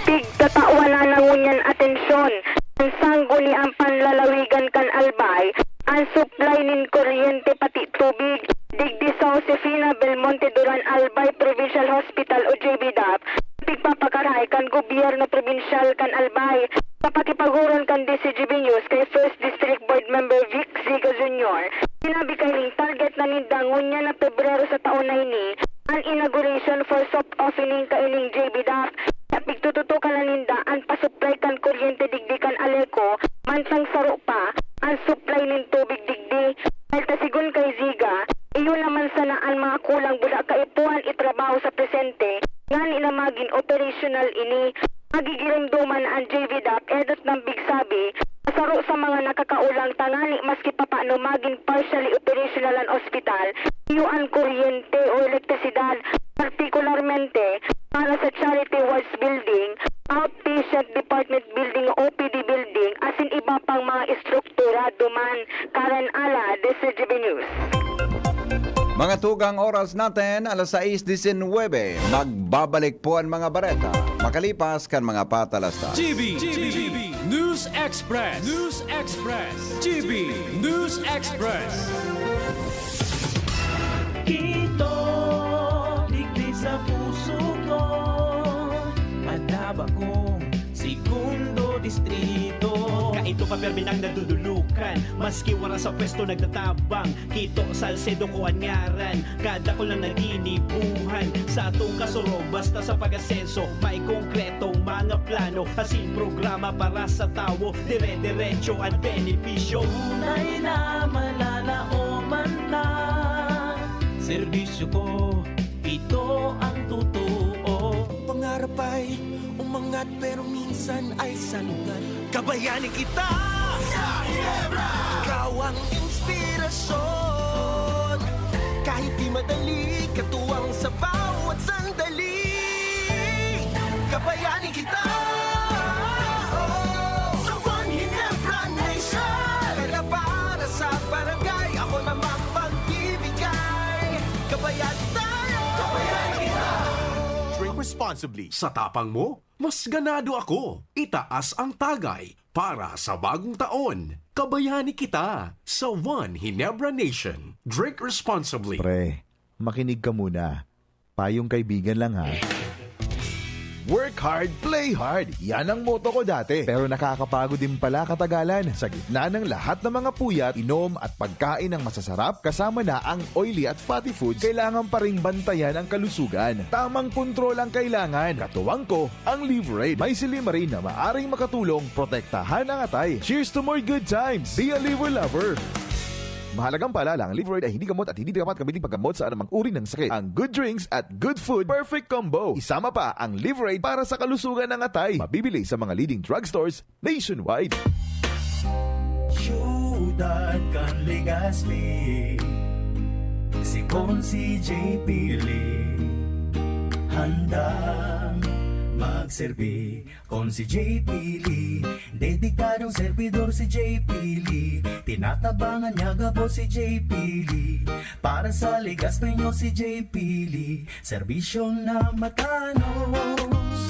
Pigtatawan na ngunyan atensyon an Sangguniang Panlalawigan kan Albay, an supply nin kuryente pati tubig digdi sa Josefina Belmonte Duran Albay Provincial Hospital o J B DAP, pigpapakaray kan gobyerno probinsyal kan Albay. Sa pakipaghuron kan D C G B News kay First District Board Member Vic Ziga Junior, sinabi kaining target na ninda ngunyan na Pebrero sa taon na ini, an inauguration for soft opening kaining J B DAP. Sa pigtututukan na ninda an pasupply kan kuryente digdi kan Aleco, mantang saro pa an supply nin tubig digdi. Dahil ta sigon kay Ziga, iyo naman sana an mga kulang buda kaipuhan itrabaho sa presente, ngani na magin operasyonal ini. Magigiromdoman an J V DAP, enot nang pigsabi, saro sa mga nakakaulang tangani maski papano magin partially operational an ospital, iyo an kuryente o elektrisidad, partikularmente para sa Charity Wards Building, Outpatient Department Building, O P D Building, asin iba pang mga estruktura duman. Karen Ala, D C G B News. Mga tugang, oras natin, alas sais disinwebe. Magbabalik po ang mga bareta makalipas kan mga patalasta. G B, G B, News Express. News Express. G B, News Express. Kito, digdi sa puso ko, madaba kong segundo distrito. Kaito pa, permi nang nadudulukan, maski wara sa pwesto nagtatabang. Kito, Salcedo ko an ngaran, kadakul na naginibuhan. Sa atong kasurog, basta sa pag-asenso, may konkretong mga plano, asin programa para sa tawo. Dire-diretso an benepisyo. Tunay na malalaoman ta. Serbisyo ko, ito ang totoo. Pangarap ay umangat pero minsan ay salungat. Kabayani kita sa Ginebra! Ikaw ang inspirasyon. Kahit di madali, katuwang sa bawat sandali. Kabayani kita! Oh, sa One Ginebra Nation! Kaya para sa barangay, ako na mapagbibigay. Kabayani tayo! Kabayani kita! Drink responsibly. Sa tapang mo, mas ganado ako. Itaas ang tagay para sa bagong taon. Kabayani kita sa One Ginebra Nation. Drink responsibly. Pre, makinig ka muna. Payong kaibigan lang, ha. Work hard, play hard. Yan ang motto ko dati. Pero nakakapagod din pala katagalan. Sa gitna ng lahat ng mga puyat, inom at pagkain ng masasarap, kasama na ang oily at fatty foods, kailangan pa ring bantayan ang kalusugan. Tamang kontrol ang kailangan. Katuwang ko, ang Liverade. May silymarin na maaring makatulong protektahan ang atay. Cheers to more good times! Be a Liver Lover! Mahalagang paalala, ang Liveride ay hindi gamot at hindi dapat gamitin paggamot sa anumang uri ng sakit. Ang good drinks at good food, perfect combo. Isama pa ang Liveride para sa kalusugan ng atay. Mabibili sa mga leading drugstores nationwide. Siyudad kan Legazpi, si Consi J P Lee handang magserbi. Consi J P Lee, dedikadong servidor si J P Lee. Tinatabangan niya gabos si J P Lee. Para sa Legazpeño si J P Lee, serbisyo na matanos.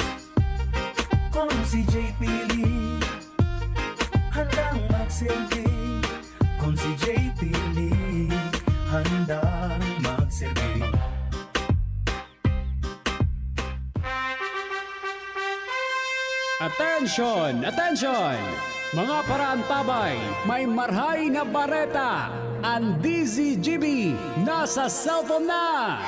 Consi J P Lee, handang magserbi. Consi J P Lee, handang magserbi. Attention! Attention! Mga paraantabay, may marhay na bareta! Ang D Z G B nasa cellphone na!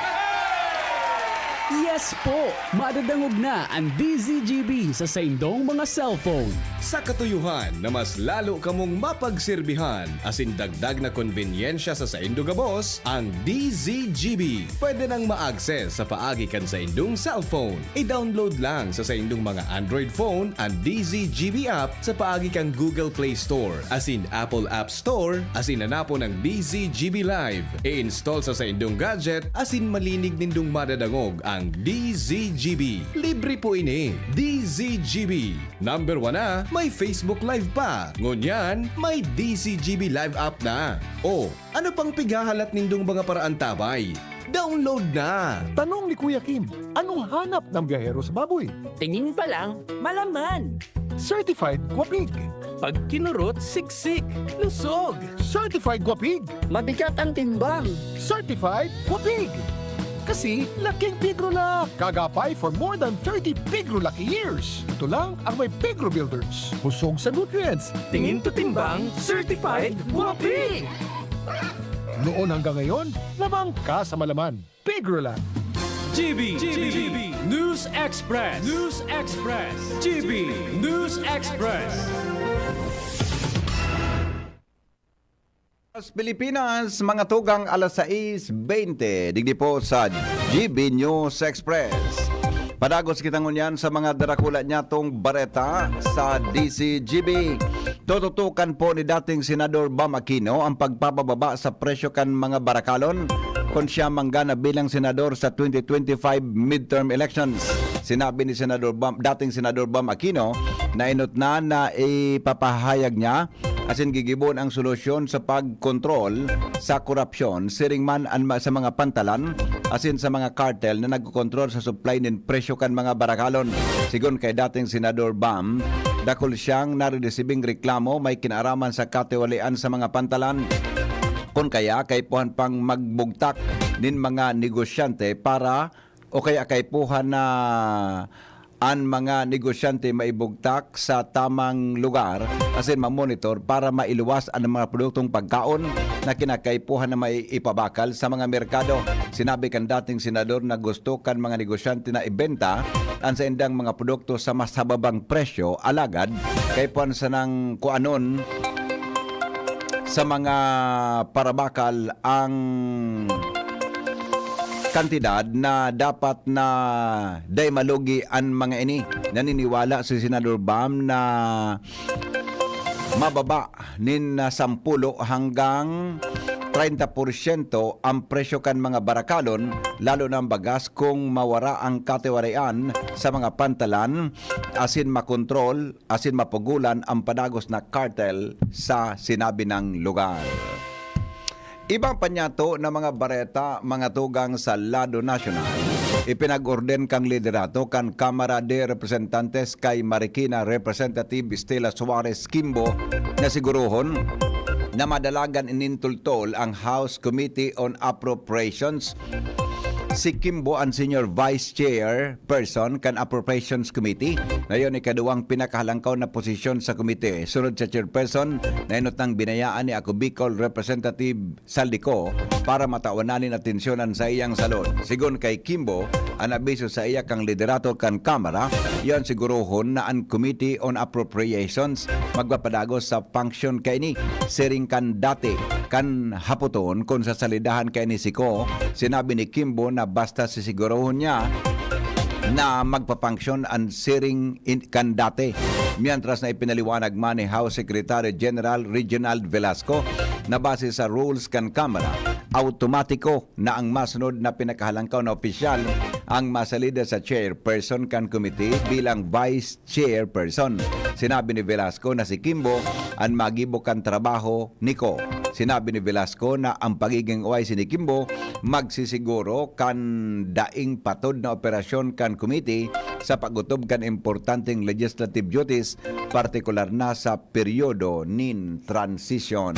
Yes po! Madadangog na ang D Z G B sa saindong mga cellphone. Sa katuyuhan na mas lalo kamong mapagsirbihan asin dagdag na konbenyensya sa saindo gabos, ang D Z G B pwede nang ma-access sa paagi kan saindong cellphone. I-download lang sa saindong mga Android phone an D Z G B app sa paagi kan Google Play Store asin Apple App Store asin hanapon ang D Z G B Live. I-install sa saindong gadget asin malinig nindong madadangog ang D Z G B. Libre po ini. D Z G B. Number one na, may Facebook Live pa. Ngunyan, may D Z G B Live app na. O, ano pang pighahalat nindong mga paraantabay? Download na! Tanong ni Kuya Kim, anong hanap ng biyahero sa baboy? Tingin pa lang, malaman. Certified Guapig. Pag kinurot, siksik, lusog. Certified Guapig. Mabigat ang timbang. Certified Guapig. Kasi laking Pigrolak. Kagapay for more than thirty Pigrolak years. Ito lang ang may Pigro Builders. Busog sa nutrients. Tingin to timbang, certified guapi. Noon hanggang ngayon, lamang ka sa malaman. Pigrolak. G B, G B, News Express, News Express, G B News Express. Sa Pilipinas, mga tugang alas sais bente, digdi po sa G B News Express. Padagos kita ngunyan sa mga darakula niyatong bareta sa D Z G B. Tututukan po ni dating Senador Bam Aquino ang pagpapababa sa presyo kan mga barakalon kun siya mangganap bilang senador sa twenty twenty-five midterm elections. Sinabi ni Senador Bam, dating Senador Bam Aquino na enot na na ipapahayag niya asin gigibohon ang solusyon sa pagkontrol sa korupsyon, siring man an ma-, sa mga pantalan asin sa mga kartel na nagkokontrol sa supply nin presyo kan mga barakalon. Sigon kay dating Senador Bam, dakul siyang nareresibing reklamo may kinaaraman sa katiwalian sa mga pantalan. Kun kaya, kaipuhan pang magbugtak nin mga negosyante para o kaya kaipuhan na an mga negosyante maibugtak sa tamang lugar asin mamonitor para mailuwas an mga produktong pagkaon na kinakaipuhan na maipabakal sa mga merkado. Sinabi kan dating senador na gusto kan mga negosyante na ibenta an saindang mga produkto sa mas hababang presyo, alagad kaipuhan sanang kuanon sa mga parabakal ang kantidad na dapat na dai malugi an mga ini. Naniniwala si Senador Bam na mababa nin sampulo hanggang treinta porsyento ang presyo kan mga barakalon, lalo na ang bagas kung mawara ang katiwarian sa mga pantalan asin makontrol asin mapugulan ang padagos na kartel sa sinabi nang lugar. Ibang panyato na mga bareta, mga tugang sa lado nasyonal. Ipinag-orden kang liderato kan Kamara de Representantes kay Marikina Representative Stella Suarez Kimbo na sigurohon na madalagan inintultol ang House Committee on Appropriations. Si Kimbo ang Senior Vice Chair person kan Appropriations Committee. Ngayon, ikaduwang pinakahalangkaw na posisyon sa komite, sunod sa chairperson na enot nang binayaan ni Ako Bicol Representative Saldico para matawan na nin atensyon an saiyang salud. Sigon kay Kimbo, an abiso saiya kan liderato kan Kamara, iyan sigurohon na an Committee on Appropriations magpapadagos sa function kaini, siring kan dati kan hapoton kun sasalidahan kaini si Kho, sinabi ni Kimbo na basta sisigurohon niya na magpapangsyon an siring in, kan dati. Mientras na ipinaliwanag man ni House Secretary General Reginald Velasco na base sa rules kan Kamara, automatiko na ang masunod na pinakahalangkaw na opisyal ang masalida sa chairperson kan committee bilang vice chairperson. Sinabi ni Velasco na si Kimbo an magibo kan trabaho ni Kho. Sinabi ni Velasco na ang pagiging O I C ni Kimbo magsisiguro kan daing patod na operasyon kan committee sa pag-otob kan importanteng legislative duties, partikular na sa peryodo nin transisyon.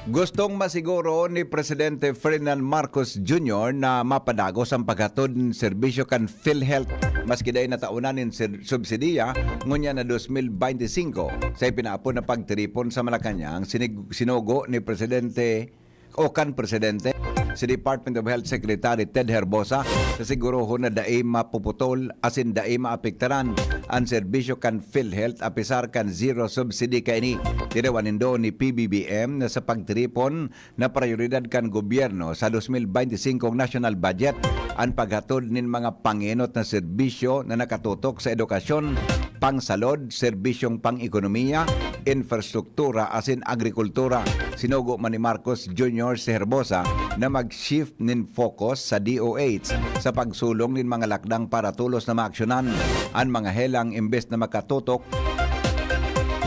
Gustong masiguro ni Presidente Ferdinand Marcos Junior na mapadagos ang paghatod nin serbisyo kan PhilHealth, maski dai nataonan nin ser-, subsidiya, ngunyan na dos mil bente singko, sa ipinaapod na pagtiripon sa Malacañang, sinig-, sinugo ni Presidente o kan Presidente, si Department of Health Secretary Ted Herbosa, sa sigurohon na dai mapuputol asin dai maapektaran an serbisyo kan PhilHealth apisar kan zero subsidy kaini. Tinawan nindo ni P B B M na sa pagtiripon na prayoridad kan gobyerno sa dos mil bente singko national budget an paghatod nin mga pangenot na serbisyo na nakatutok sa edukasyon, pangsalod, serbisyong pang-ekonomiya, infrastruktura asin agrikultura. Sinugo man ni Marcos Junior si Herbosa na mag-shift nin focus sa D O H sa pagsulong nin mga lakdang para tolos na maaksyonan an mga helang imbes na makatutok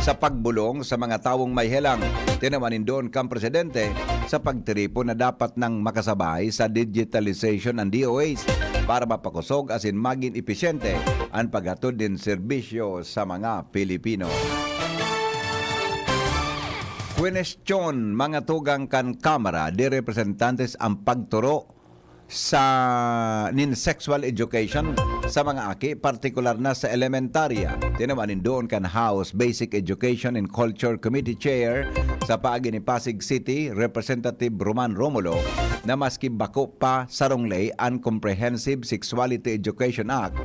sa pagbolong sa mga tawong may helang. Tinawan nindo kan Presidente sa pagtiripon na dapat nang makasabay sa digitalization an D O H para mapakosog asin magin episyente an paghatod nin serbisyo sa mga Pilipino. Kwenestyon, mga tugang kan Kamara de Representantes, ang pagturo sa nin sexual education sa mga aki, partikular na sa elementarya. Tinawan nindo kan House Basic Education and Culture Committee Chair sa paagi ni Pasig City, Representative Roman Romulo, na maski bako pa sarong ley an Comprehensive Sexuality Education Act,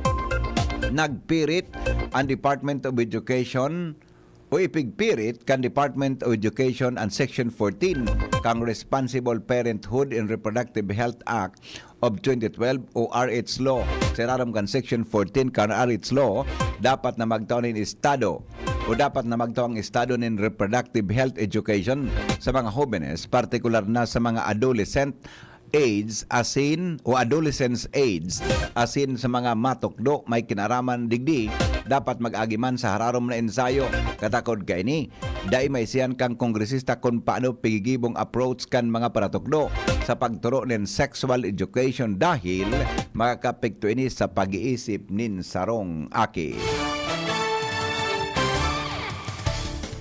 nagpirit ang Department of Education o ipigpirit kan Department of Education an Section fourteen kan Responsible Parenthood and Reproductive Health Act of twenty twelve o R H Law. Sa irarom kan Section fourteen kan R H Law, dapat na magtao nin estado o dapat na magtao ang estado nin reproductive health education sa mga hobenes, partikular na sa mga adolescent age asin o adolescence age asin sa mga matukdo may kinaraman digdi, dapat mag-agi man sa hararom na ensayo. Katakod kaini, dai maisihan kan kongresista kun paano pigigibong approach kan mga paratukdo sa pagturo nin sexual education dahil makakaapekto ini sa pag-iisip nin sarong aki.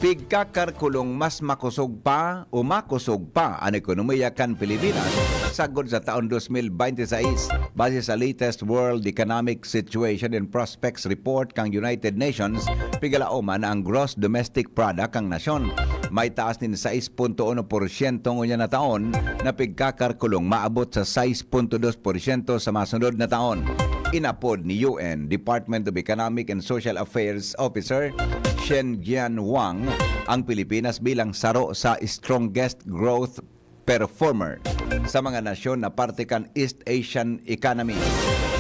Pigkakarkulong mas makosog pa o makosog pa an ekonomiya kan Pilipinas sagkod sa taon dos mil bente seis. Base sa latest World Economic Situation and Prospects Report kan United Nations, pigalaoman na ang gross domestic product kan nasyon. May taas nin sais punto uno porsyento ngunyan na taon na pigkakarkulong maabot sa sais punto dos porsyento sa masunod na taon. Inapod ni U N Department of Economic and Social Affairs Officer Shen Jian Wang ang Pilipinas bilang saro sa strongest growth performer sa mga nasyon na parte kan East Asian economy.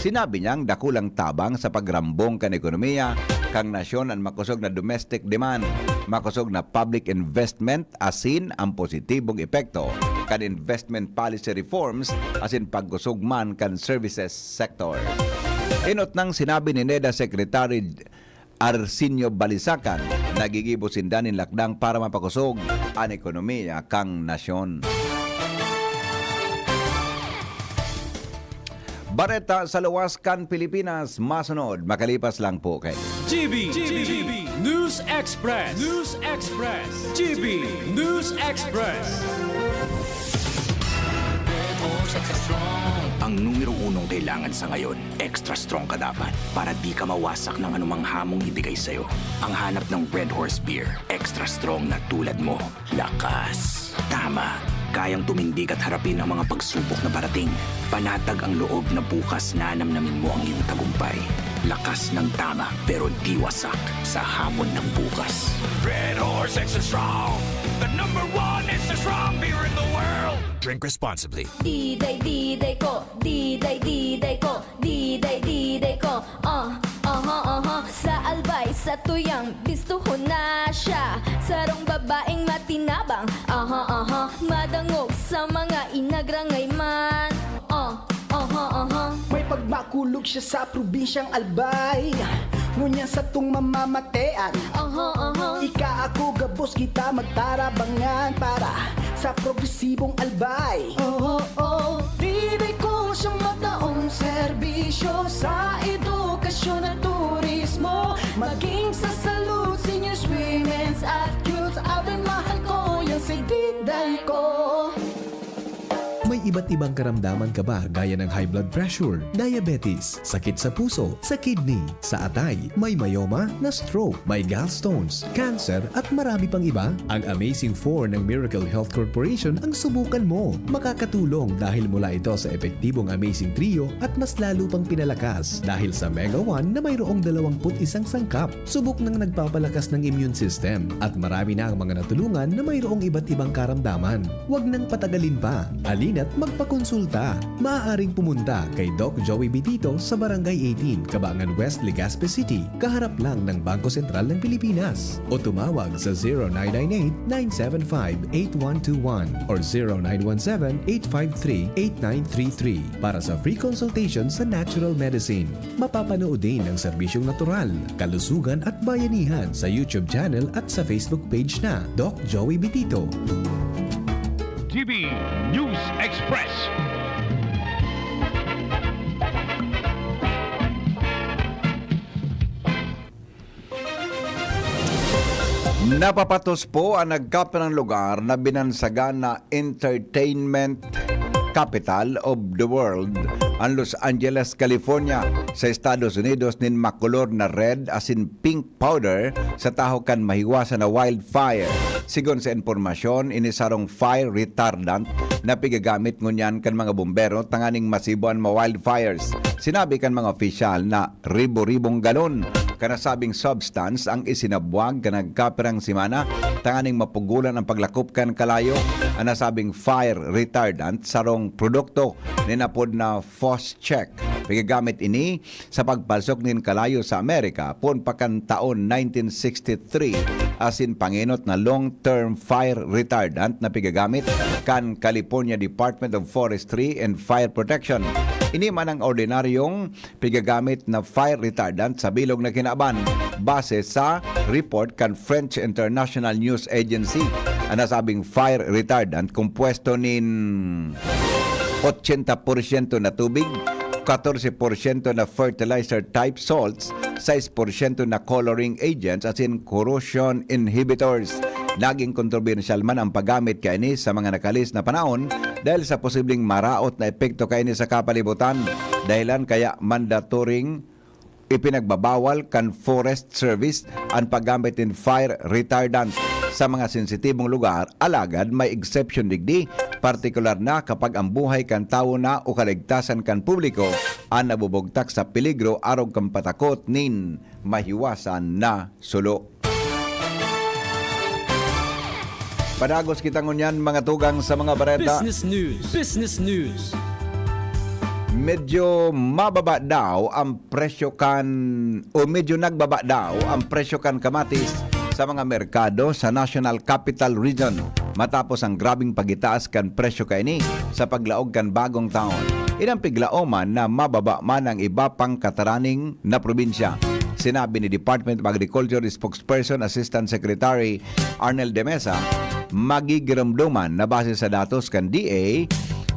Sinabi niyang dakulang tabang sa pagrambong kan ekonomiya kan nasyon an makosog na domestic demand, makosog na public investment asin ang positibong epekto kan investment policy reforms asin pagkosog man kan services sector. Enot nang sinabi ni neda Secretary Arsenio Balisacan, nagigibo sinda nin lakdang para mapakosog an ekonomiya kan nasyon. Bareta sa luwas kan Pilipinas, masunod makalipas lang po kay G B, G B, News Express. News Express. G B News Express. Ang numero unong kailangan sa ngayon, extra strong ka dapat para di ka mawasak ng anumang hamong ibigay sa'yo. Ang hanap ng Red Horse Beer, extra strong na tulad mo. Lakas. Tama. Kayang tumindig at harapin ang mga pagsubok na parating. Panatag ang loob na bukas nanamnamin mo ang iyong tagumpay. Lakas ng tama, pero di wasak sa hamon ng bukas. Red Horse Extra Strong, the number one extra strong beer in the world. Drink responsibly. Diday, diday ko, diday, diday ko, diday, diday ko. Ah, aha, aha. Sa Albay, sa tuyang, bistuhon na siya. Sarong babaeng matinabang, aha, aha. Madangog sa mga inagrangay man. Ah, aha, aha. May pagmakulog siya sa probinsyang Albay, ngunyan satong mamamatean. Aha, aha. Ika ako gabos kita magtarabangan para sa progresibong Albay. Oh, oh, oh. Diday ko siyang mataong serbisyo sa edukasyon at turismo. Maging sa salud, seniors, women's at youth. Abay, mahal ko yan si Diday ko. May iba't ibang karamdaman ka ba, gaya ng high blood pressure, diabetes, sakit sa puso, sa kidney, sa atay, may myoma, na-stroke, may gallstones, cancer, at marami pang iba? Ang Amazing four ng Miracle Health Corporation ang subukan mo. Makakatulong dahil mula ito sa epektibong Amazing Trio at mas lalo pang pinalakas dahil sa Mega one na mayroong dalawampu't isang sangkap. Subok nang nagpapalakas ng immune system at marami na ang mga natulungan na mayroong iba't ibang karamdaman. Huwag nang patagalin pa. Halina't magpakonsulta. Maaaring pumunta kay Doc Joey Bitito sa Barangay eighteen, Cabangan West, Legazpi City, kaharap lang ng Bangko Sentral ng Pilipinas. O tumawag sa zero nine nine eight, nine seven five, eight one two one or zero nine one seven, eight five three, eight nine three three para sa free consultation sa natural medicine. Mapapanood din ang serbisyong natural, kalusugan at bayanihan sa YouTube channel at sa Facebook page na Doc Joey Bitito. G B News Express. Napapatos po ang nagkapirang lugar na binansagan na entertainment capital of the world, ang Los Angeles, California, sa Estados Unidos, nin makolor na red asin pink powder sa tahaw kan mahiwasan na wildfire. Sigon sa impormasyon, ini sarong fire retardant na pigagamit ngunyan kan mga bombero tanganing masibo an mga wildfires. Sinabi kan mga opisyal na ribo-ribong galon kan nasabing substance ang isinabwag kan nagkapirang semana tanganing mapugolan ang paglakop kan kalayo. An nasabing fire retardant sarong produkto nin apod na Fos Check. Pigagamit ini sa pagpalsok nin kalayo sa Amerika poon pa kan taon nineteen sixty-three, asin pangenot na long-term fire retardant na pigagamit kan California Department of Forestry and Fire Protection. Ini man ang ordinaryong pigagamit na fire retardant sa bilog na kinaban, base sa report kan French International News Agency. An nasabing fire retardant kompuesto nin ochenta porsyento na tubig, katorse porsyento na fertilizer-type salts, sais porsyento na coloring agents asin corrosion inhibitors. Naging kontrobersyal man ang paggamit kaini sa mga nakalis na panahon dahil sa posibleng maraot na epekto kaini sa kapalibutan. Dahilan kaya mandatoring ipinagbabawal kan Forest Service an paggamit nin fire retardant sa mga sensitibong lugar, alagad may exception digdi, partikular na kapag ang buhay kan tawo na o kaligtasan kan publiko an nabubugtak sa peligro arog kan patakot nin mahiwasan na sulo. Padagos kita ngunyan, mga tugang, sa mga bareta. Business News. Business News. Medyo mababa daw ang presyo kan, o medyo nagbaba daw ang presyo kan kamatis sa mga merkado sa National Capital Region matapos ang grabeng pagitaas kan presyo kaini sa paglaog kan bagong taon. Inang piglaoman na mababa man ang iba pang kataraning na probinsya. Sinabi ni Department of Agriculture Spokesperson Assistant Secretary Arnel de Mesa, magigiramdoman na base sa datos kan D A,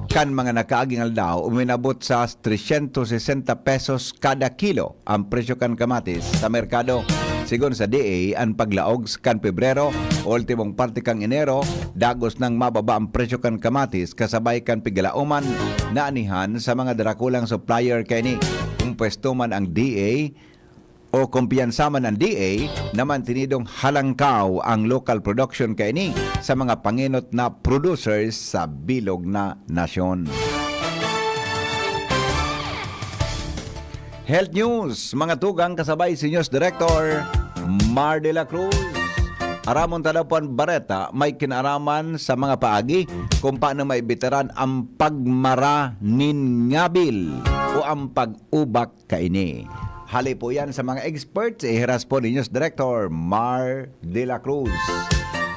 kan mga nakaaging aldaw, uminabot sa trescientos sesenta pesos kada kilo ang presyo kan kamatis sa merkado. Sigon sa D A, an paglaog kan Pebrero, ultimong parte kan Enero, dagos nang mababa ang presyo kan kamatis kasabay kan piglaoman na anihan sa mga darakulang supplier kaini. Kung pwesto man ang D A, o kumpiyansa man an D A na mantinidong halangkaw ang local production kaini sa mga pangenot na producers sa bilog na nasyon. Health News, mga tugang, kasabay si News Director Mar de la Cruz. Aramon ta daw po an bareta may kinaraman sa mga paagi kung paano maibitaran ang pagmara nin ngabil o ang pag-ubak kaini. Hali po yan sa mga experts, ihiras po ni News Director Mar de la Cruz.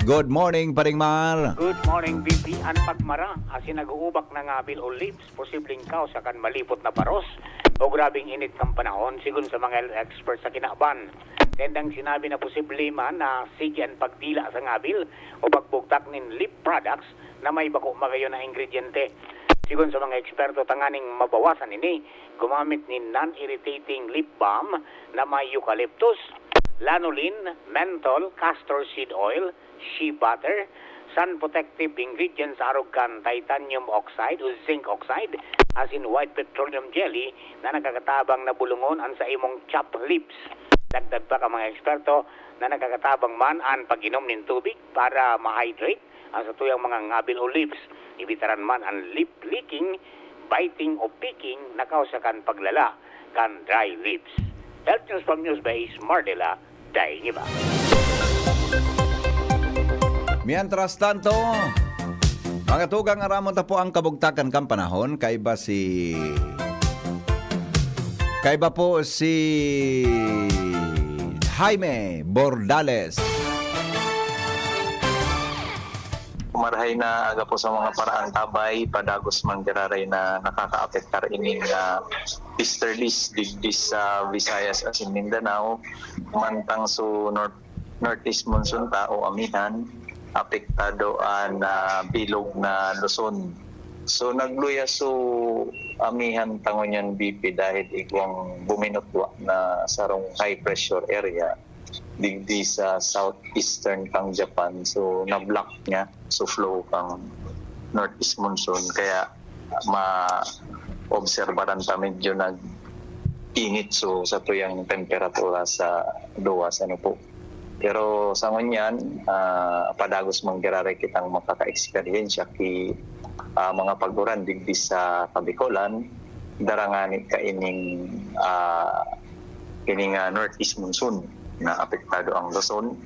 Good morning, Paring Mar. Good morning, V P. An pagmara asin nag-uubak na ngabil o lips posibleng kausa kan malipot na paros o grabeng init kan panahon, sigon sa mga health experts sa kinaban. Tendang sinabi na posible man na sige an pagdila sa ngabil o pagbugtak nin lip products na may bako magayon na ingrediente. Sigon sa mga eksperto, tanganing mabawasan ini, gumamit nin non-irritating lip balm na may eucalyptus, lanolin, menthol, castor seed oil, shea butter, sun protective ingredients sa arog kan titanium oxide o zinc oxide, asin white petroleum jelly na nakakatabang na bulungon an sa imong chapped lips. Dagdag pa kan mga eksperto na nakakatabang man an pag-inom nin tubig para ma-hydrate an satuyang mga ngabil o lips. Ibitaran man an lip licking, biting o picking na kausa kan paglala kan dry lips. Health News from Newsbase, Mardela, Dainiba. Mientras tanto, mga tugang, aramon ta po ang kabugtakan kan panahon. Kaiba si... Kaiba po si Jaime Bordales. Marahay na aga po sa mga paraang tabay, padagos man giraray na nakakaapektar ining ah, easterlies digdi sa Visayas asin Mindanao, mantang so north, northeast monsoon ta o amihan, apektado an ah, bilog na Luzon. So nagluya so amihan ta ngunyan B P dahil igwang buminutwa na sarong high pressure area digdi sa southeastern kang Japan. So na-block niya so flow kang northeast monsoon, kaya maobserbaran ta medyo nag-init so satuyang temperatura sa luwas, ano po. Pero sa ngunyan, ah, padagos man giraray kitang makaka-eksperyensya ki ah, mga pag-uran digdi sa Kabikolan, dara ngani kaining ah, ining ah, northeast monsoon na apektado ang Luzon.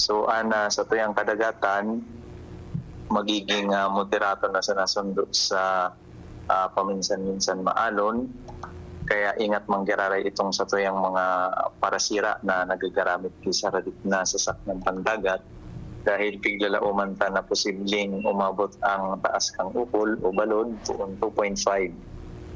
So an ah, satuyang kadagatan magiging ah, moderato na sa nasundo sa ah, paminsan-minsan maalon. Kaya ingat man giraray itong satuyang mga parasira na nagagaramit ki sa radit na sasakyan pang dagat, dahil piglalaoman ta na posibleng umabot ang taas kang ukol o balod poon two point five,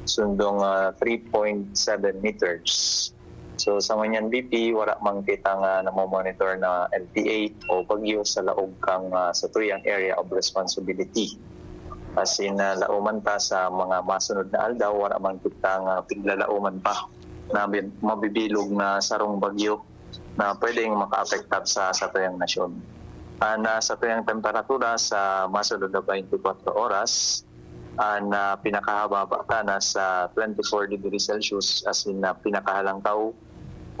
sundong ah, three point seven meters. So sa ngunyan B P, wala man kita nga namomonitor na L T A o bagyo sa laog kang ah, satuyang area of responsibility. Asin ah, laoman ta sa mga masunod na aldaw, wala man kita nga piglalaoman pa na bi- mabibilog na sarong bagyo na pwedeng makaapektar sa satuyang nasyon. An ah, satuyang temperatura sa masunod na twenty-four oras, an ah, pinakahababa ta nasa twenty-four degrees Celsius, asin na pinakahalangkaw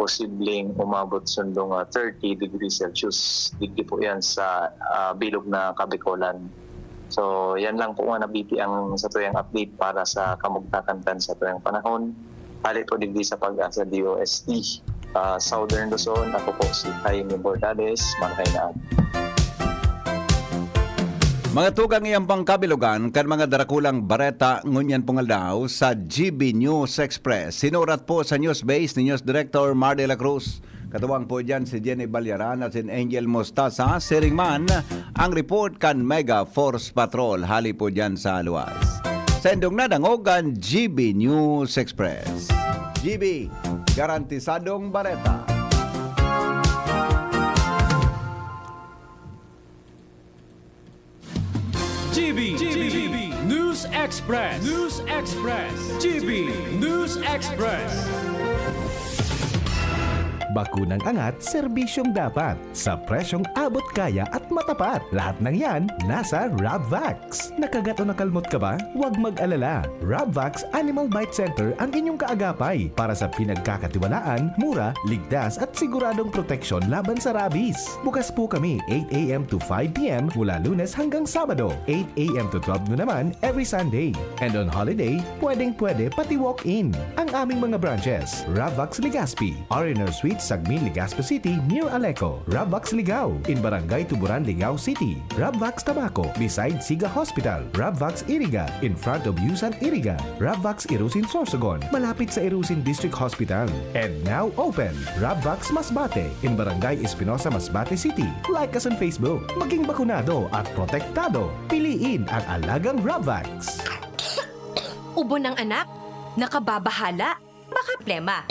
posibleng umabot sundong ah, thirty degrees Celsius. Digdi po yan sa ah, bilog na Kabikolan. So yan lang po nga nabiti ang satuyang update para sa kamugtakan kan satuyang panahon. Hali po digdi sa Pag-asa D O S T, ah, Southern Luzon, ako po si Jaime Bordales. Marahay na aga. Mga tugang, iyan pang kabilogan kan mga darakulang bareta ngunyan pong aldaw sa G B News Express. Sinurat po sa News Base ni News Director Mar de la Cruz. Katuwang po dyan si Jenny Balyaran at si Angel Mostaza. Siring man ang report kan Mega Force Patrol hali po dyan sa luwas. Sa indong nadangog an G B News Express. G B, garantisadong bareta. G B, G B, News Express, News Express, G B, News Express. Bakunang angat, serbisyong dapat, sa presyong abot kaya at matapat. Lahat ng yan, nasa Rabvax. Nakagat o nakalmot ka ba? Huwag mag-alala. Rabvax Animal Bite Center ang inyong kaagapay para sa pinagkakatiwalaan, mura, ligtas at siguradong proteksyon laban sa rabies. Bukas po kami eight a m to five p m mula Lunes hanggang Sabado, eight a m to twelve noon naman every Sunday. And on holiday, pwedeng-pwede pati walk-in. Ang aming mga branches, Ravax Legazpi, R and R Suites, Sagmin, Legazpi City, near Aleco, Ravax Ligao, in Barangay Tuburan, Ligao City, Ravax Tabaco, beside Siga Hospital, Ravax Iriga, in front of Yusan Iriga, Ravax Irusin Sorsogon, malapit sa Irusin District Hospital. And now open, Ravax Masbate, in Barangay Espinosa, Masbate City. Like us on Facebook. Maging bakunado at protektado. Piliin ang alagang Ravax. Ubo ng anak? Nakababahala? Baka plema.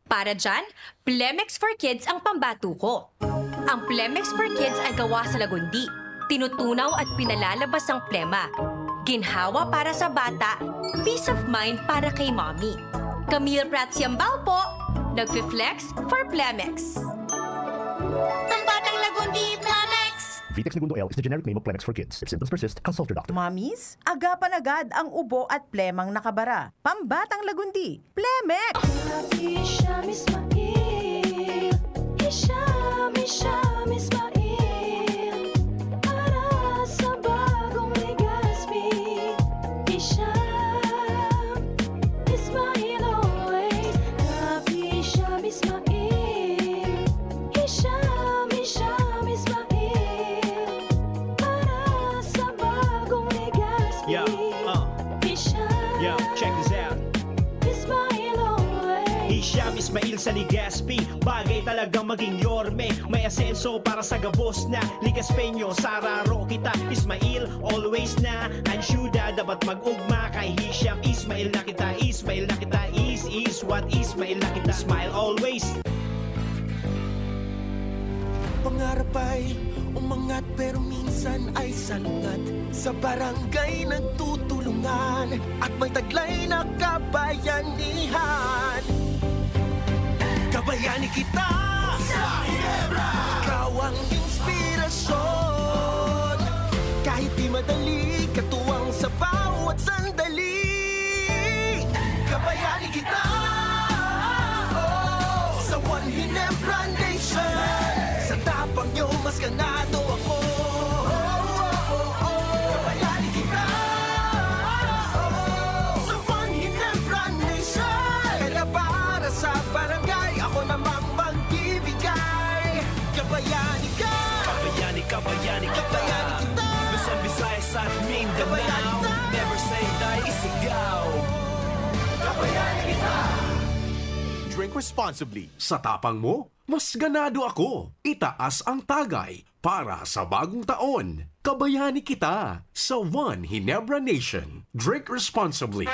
Para dyan, Plemex for Kids ang pambato ko. Ang Plemex for Kids ay gawa sa lagundi. Tinutunaw at pinalalabas ang plema. Ginhawa para sa bata, peace of mind para kay mommy. Camille Prats Yambao po, nagfi-flex for Plemex. Pambatang Lagundi, Plemex! Vitex Negundo L is the generic name of Plemex for kids. If symptoms persist, consult your doctor. Mamis, aga pa nagad ang ubo at plemang nakabara. Pambatang Lagundi, Plemex! Hisham Ismail Hisham, Hisham Ismail Para sa bagong Legazpi Hisham Ismail always Love Hisham Ismail Hisham, Hisham Ismail Para sa bagong Legazpi Yeah, uh. Hisham Yo, check this out. Ismail always Hisham Ismail sa Legazpi. Bagay talaga maging yorme. May asenso para sa gabos na Legazpeño. Sararo kita, Ismail, always na. Ang syuda dapat mag-ugma. Kay Hisham Ismail na kita, Ismail na kita. Is, is what Ismail na kita. Smile always. Pangarap ay umangat pero minsan ay salungat. Sa barangay nagtutulungan at may taglay na kabayanihan. Kabayani kita sa Ginebra! Ikaw ang inspirasyon. Kahit di madali, katuwang sa bawat sandali. Kabayani kita! Oh, sa One Ginebra Nation. Sa tapang nyo, mas ganado ako. Oh, oh, oh, oh. Kabayani kita! Oh, sa One Ginebra Nation. Kaya para sa barangay, ako namang magbibigay. Kabayani ka! Kabayani, kabayani, Kabayani kita! Luzon, Visayas at Mindanao. Kabayani kita! Never say die, isigaw. Kabayani kita! Drink responsibly. Sa tapang mo, mas ganado ako. Itaas ang tagay para sa bagong taon. Kabayani kita sa One Ginebra Nation. Drink responsibly.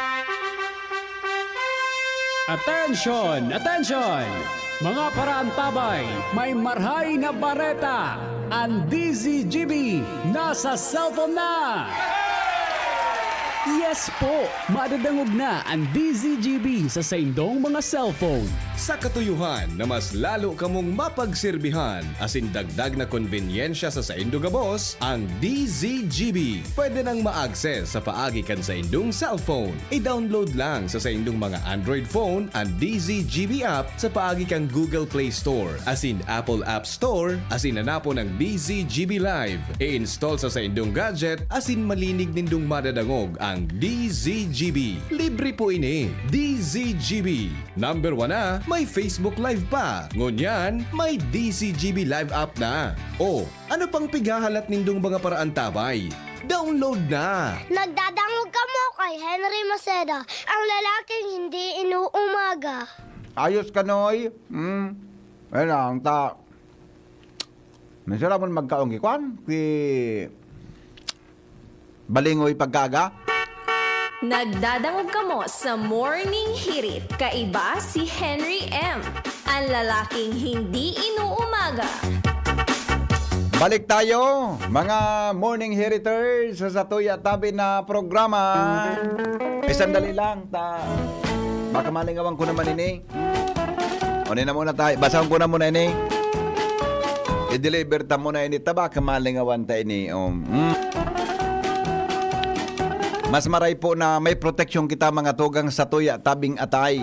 Attention! Attention! Mga paraantabay, may marhay na bareta! Ang D Z G B nasa cellphone na! Yes po! Madadangog na ang D Z G B sa saindong mga cellphone. Sa katuyuhan na mas lalo kamong mapagserbihan asin dagdag na konbenyensya sa saindo gabos, ang D Z G B pwede nang ma-access sa paagi kan saindong cellphone. I-download lang sa saindong mga Android phone an D Z G B app sa paagi kan Google Play Store asin Apple App Store asin hanapon ang D Z G B Live. I-install sa saindong gadget asin malinig nindong madadangog ang D Z G B. Libre po ini. D Z G B. Number one na, may Facebook Live pa. Ngunyan, may D Z G B Live app na. O, ano pang pighahalat nindong mga paraantabay? Download na! Nagdadangog kamo kay Henry Maceda, ang lalaking hindi inuumaga. Ayos ka, Noy? Hmm? Ayun lang, ta... Masarap mo magkaon ki kwan? Ki... Balingoy pagkaga? Nagdadangog kamo sa Morning Hirit. Kaiba si Henry M, ang lalaking hindi inuumaga. Balik tayo, mga Morning Heriters, sa satuya tabi na programa. Eh, sandali lang, ta... Baka malingawan ko naman ini. Ano na muna tayo? Basahon ko na muna ini. I-deliver ta muna ini. Taba ka malingawan ta ini. Um, mm. Mas maray po na may proteksyon kita, mga tugang, sa tuya tabing atay.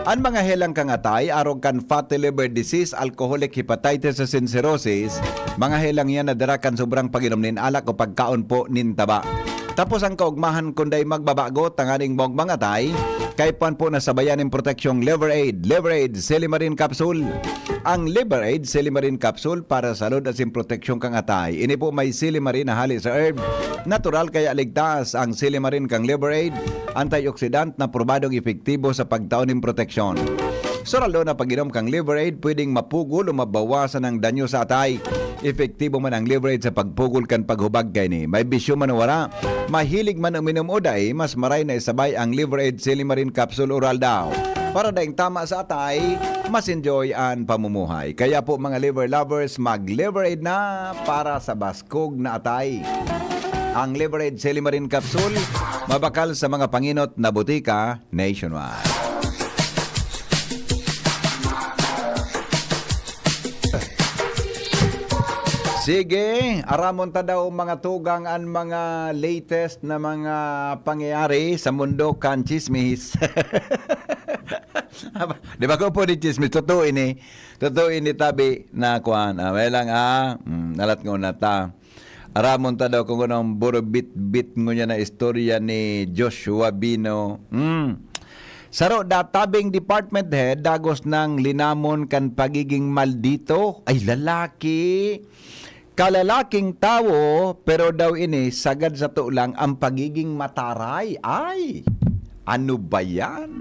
An mga helang kan atay, arog kan fatty liver disease, alcoholic hepatitis asin cirrhosis, mga helang yan na dara kan sobrang pag-inom nin alak o pagkaon po nin taba. Tapos ang kaugmahan kun dai magbabago tanganing maugmang atay, kaipuhan po na sabayan nin proteksyong Liver Aid. Liver Aid Silimarin Capsule. Ang Liver Aid Silimarin Capsule para sa salud asin proteksyon kan atay. Ini po may silimarin na hali sa herb. Natural kaya ligtas ang silimarin kan Liver Aid, antioxidant na probadong epektibo sa pagtao nin proteksyon. Sa ralo na pag-inom kan Liver Aid, pwedeng mapugol o mabawasan ang danyo sa atay. Epektibo man ang Liver Aid sa pagpugol kan paghubag kaini. May bisyo man o wara, mahilig man uminom o dai, mas maray na isabay ang Liver Aid Silimarin Capsule Oral daw. Para daing tama sa atay, mas enjoy an pamumuhay. Kaya po, mga liver lovers, mag-Liver Aid na para sa baskog na atay. Ang Liver Aid Silimarin Capsule, mabakal sa mga panginot na botika nationwide. Sige, aramon ta daw, mga tugang, an mga latest na mga pangyayari sa mundo kan chismis. Di ba ko po ni chismis? Totoo ini. Totoo ini, tabi na kuan. Ah, may lang, ah. Mm, nalat ngona ta. Aramon ta daw kung anong burubit-bit ngunyan na istorya ni Joshua Bino. Mm. Saro da tabing department head, dagos nang linamon kan pagiging maldito. Ay, lalaki. Kalalaking tawo, pero daw ini sagad sato lang ang pagiging mataray. Ay, ano ba yan?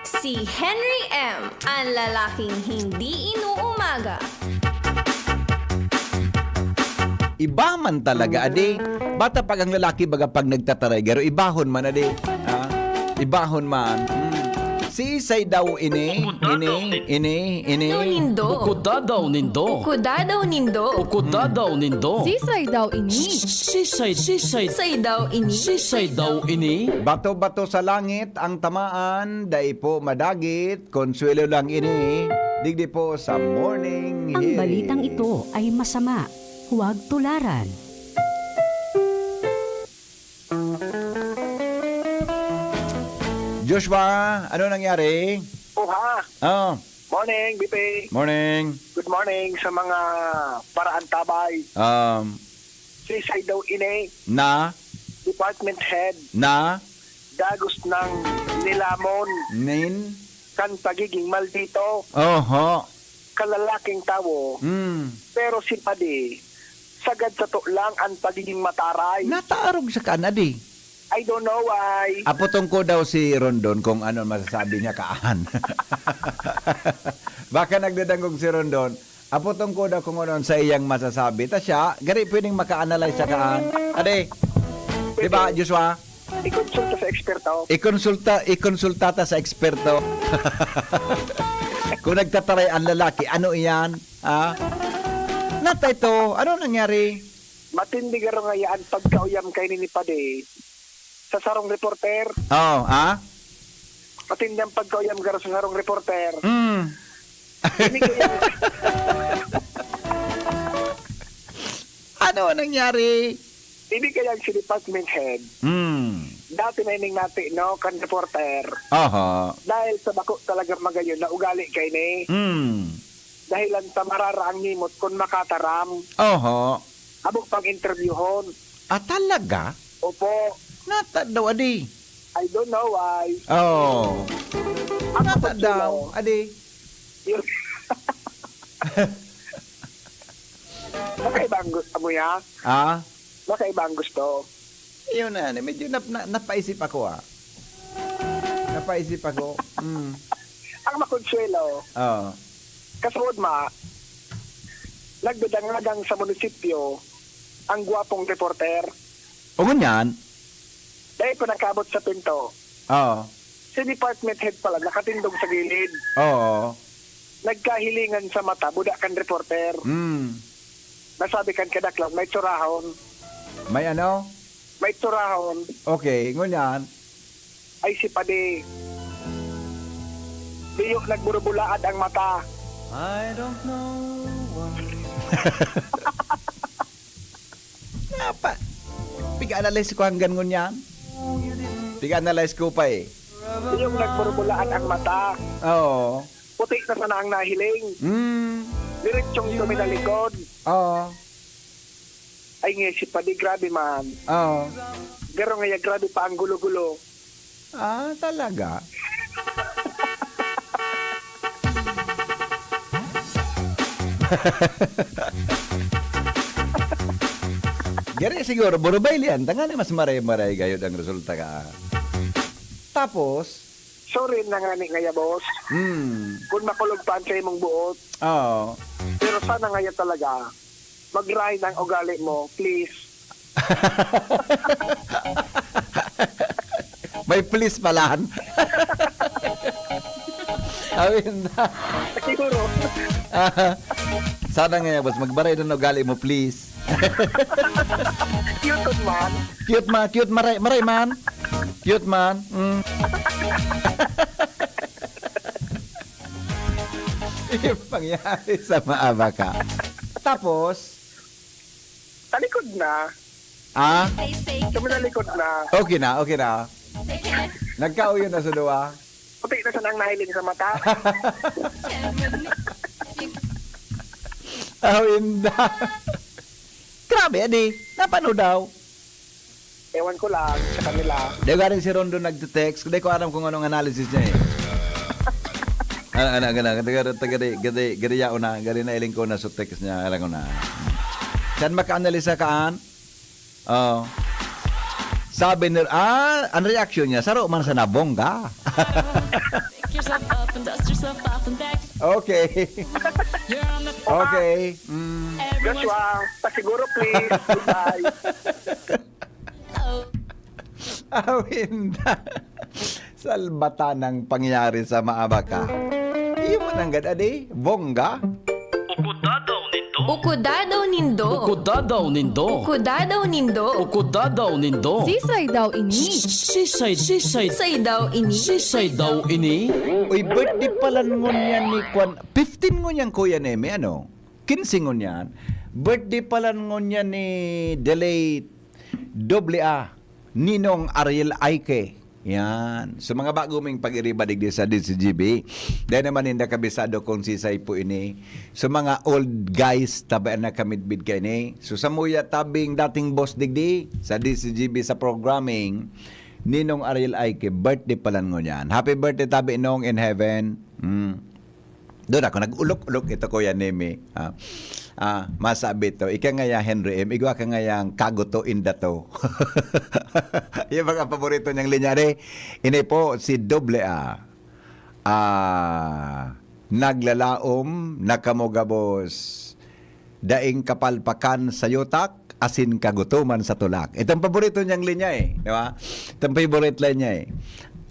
Si Henry M, ang lalaking hindi inuumaga. Iba man talaga, adi. Bata pag ang lalaki, baga, pag nagtataray, garo, ibahon man, adi. Ha? Ibahon man. Hmm. Sisay daw ini, ini, ini, ini. Daw nindo. Bukod da daw nindo. Bukod da daw nindo. Bukod da daw nindo. Sisay daw ini. Sisay, sisay. Sisay daw ini. Sisay daw ini. Bato-bato sa langit ang tamaan, dai po madagit, konsuelo lang ini, digdi po sa Morning Ang Hiling. Balitang ito ay masama. Huwag tularan. Joshua, ano nangyari? Oha. Oh. Morning, B P. Morning. Good morning sa mga paraantabay. Um, Sisay daw ini, na? Department head. Na? Dagos nang nilamon. Nin? Kan pagiging maldito. Oho. Kalalaking tawo. Mm. Pero si Padi, sagad sato lang ang pagiging mataray. Nataarog sa kan, adi. I don't know why. Apotong ko daw si Rondon kung ano masasabi niya kaan. Baka nagdadangog si Rondon. Apotong ko daw kung ano sa iyang masasabi. Ta siya, gari pwedeng maka-analyze sa kaan. Ade, di ba, Joshua? Ikonsulta sa eksperto. Ikonsulta, ikonsulta ta sa eksperto. Kung nagtataray ang lalaki, ano iyan? Ha? Nata ito, ano nangyari? Matindi garo nga yan pagkauyam kay ni Padi sa sarong reporter. Oh, ah? Matindi ang pagkauyam garo sa sarong reporter. Mm. Ini kaya, Ano ang nangyari? Ini kaya si department head. Mm. Dati na ining nati, no, kan reporter. Aha. Dahil sa bako talaga magayon na ugali kay ni. Mm. Dahilan ta marara ang nimot kun makataram. Oho. Abog pang interviewhon. Ah, talaga? Opo. Nata daw, adi. I don't know why. Oh. Ako Nata po, daw, Chilo. Adi. Yun. Makaiba ang gusto mo, ya? Ah? Makaiba ang gusto. Yun na, medyo nap-, na-, napaisip ako, ah. Napaisip ako. Mm. Ang makonsuelo, Oo. Kasuod ma, nagdadangadang sa munisipyo ang gwapong reporter. O ngunyan? Dahil pa nakabot sa pinto. Oo. Si department head pala nakatindog sa gilid. Oo. Nagkahilingan sa mata, buda kan reporter. Mm. Nasabi kan kadaklan, may tsurahon. May ano? May tsurahon. Okay, ngunyan? Ay, si Padi. Iyo nagburubulaad ang mata. I don't know why. Napa? Pig-analyze ko hanggang ngunyan. Pig-analyze ko pa eh. Iyo nagburubulaad ang mata. Oo. Puti na sana ang nahiling. Mm. Diretsong tuminalikod. Oo. Ay nga si Padi, grabe man. Oo. Garo nga ya, grabe pa ang gulo-gulo. Ah, talaga? Gari siguro, burubaylian, tangani mas maray-maray gayod ang resulta ka. Tapos, Sorry na nga ni ngaya, boss. Hmm. Kung makulog pa ang sa imong buot. Oo. Pero sana ngaya talaga, mag-grind ang ugali mo, please. May please palahan. Awin na. Siguro, Sana nga, boss, magbaray na ugali mo, please. Cute man. Cute ma, cute maray, maray man. Cute man. Mm. Yung pangyari sa maabaka. Tapos, Talikod na. Ah? Tuminalikod na. Okay na, okay na. Nagkauyon na sa duwa. Puti na sanang nahiling sa mata. Oh, inda. Grabe, adi. Napano daw? Ewan ko lang sa kanila. Di galing si Rondo nagte-text. Di ko alam kung anong analysis niya eh. Ano, ano, ano, ano, gari, gari, gari, gari, yao na, gari na iling ko na sa text niya, alam ko na. Saan maka-analisa kaan? Oh. Sabi ni, ah, ang reaction niya, saro man sa nabongga. Pick yourself up and dust yourself off and back. Okay. You're on the Okay. Mm. Everyone's Joshua, pasiguro please. Goodbye. Oh. Awinda. Salbata ng pangyari sa maabaka. Iyo mo nanggad, adi? Bongga? Ukudadaw nindo. Ukudadaw nindo. Ukudadaw nindo. Ukudadaw nindo. Ukudadaw nindo. Sisay daw ini? Sisay, sisay, Sisay daw ini? sisay daw ini. Uy, birthday pala ngunyan ni Kwan. Fifteen ngunyan, Kuya Neme, ano? Quince ngunyan. Birthday pala ngunyan ni The late Doble A, Ninong Ariel Aike. Yan. So, mga bago ming pag-iriba digdi sa D C G B. Dahil naman hindi kabisado kung sisay po ini. So, mga old guys, tabi na kamidbid ka ini. So, samuya tabing dating boss digdi sa D C G B sa programming, Ninong Ariel Aike, birthday pala ngunyan. Happy birthday, tabi Nong in heaven. Mm. Doon ako, nag-ulok-ulok ito, Kuya Nemi. Ah, ah, masabi to, ika nga ya, Henry M, igwa ka nga yang kaguto inda to. Yung mga paborito niyang linya, de. Ini po, si Doble A. Ah, naglalaom, nakamugabos, daing kapalpakan sa yutak, asin kagutoman sa tulak. Itong paborito niyang linya eh, di ba? Itong favorite line niya eh.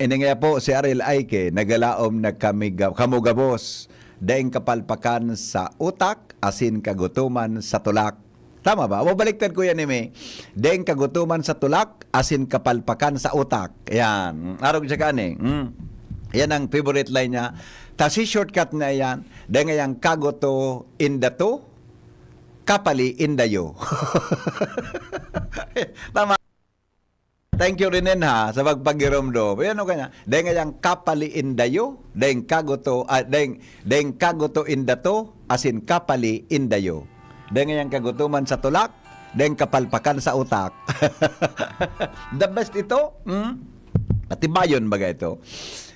Ini nga po si Ariel Aike, nagalaom na kami ga- kamugabos, daing kapalpakan sa utak, asin kagutoman sa tulak. Tama ba? Mabaliktad ko yan, Eme. Daing kagutoman sa tulak, asin kapalpakan sa utak. Yan. Arog siya ka, ani? Mm. Yan ang favorite line niya. Ta si shortcut na yan, dahil nga yung kaguto in the two, kapali in the you. Tama. Thank you, Rinen, ha, sa pagpagiromdom. Yan o kanya. Dahil nga yung kapali in the you, dahil kaguto, ah, dahil, dahil kaguto in the two, asin kapali in the you. Dahil nga yung kagutuman sa tulak, dahil kapalpakan sa utak. The best ito, hmm? Atibayon baga ito.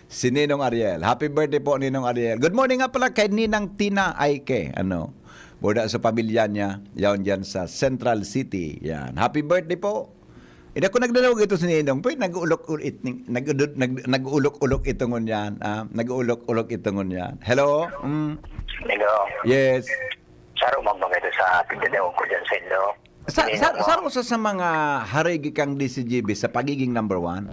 Si Ninong Ariel. Happy birthday po, Ninong Ariel. Good morning nga pala kay Ninang Tina Aike. Ano? Boda sa pamilya niya. Yaon dyan sa Central City. Yan. Happy birthday po. Hindi ako nagdalawag ito si Ninong. Pwede nag-ulok-ulok it-, nag-, nag-, nag-ulok-ulok ito ngunyan. Ah, nag-ulok-ulok ito ngunyan. Hello? Mm. Hello. Yes. Saro magmagay ito sa pagdadaog ko dyan sa inyo. Sa, Hindi sa, naman. Saro sa, sa mga harigi kang D C G B sa pagiging number one?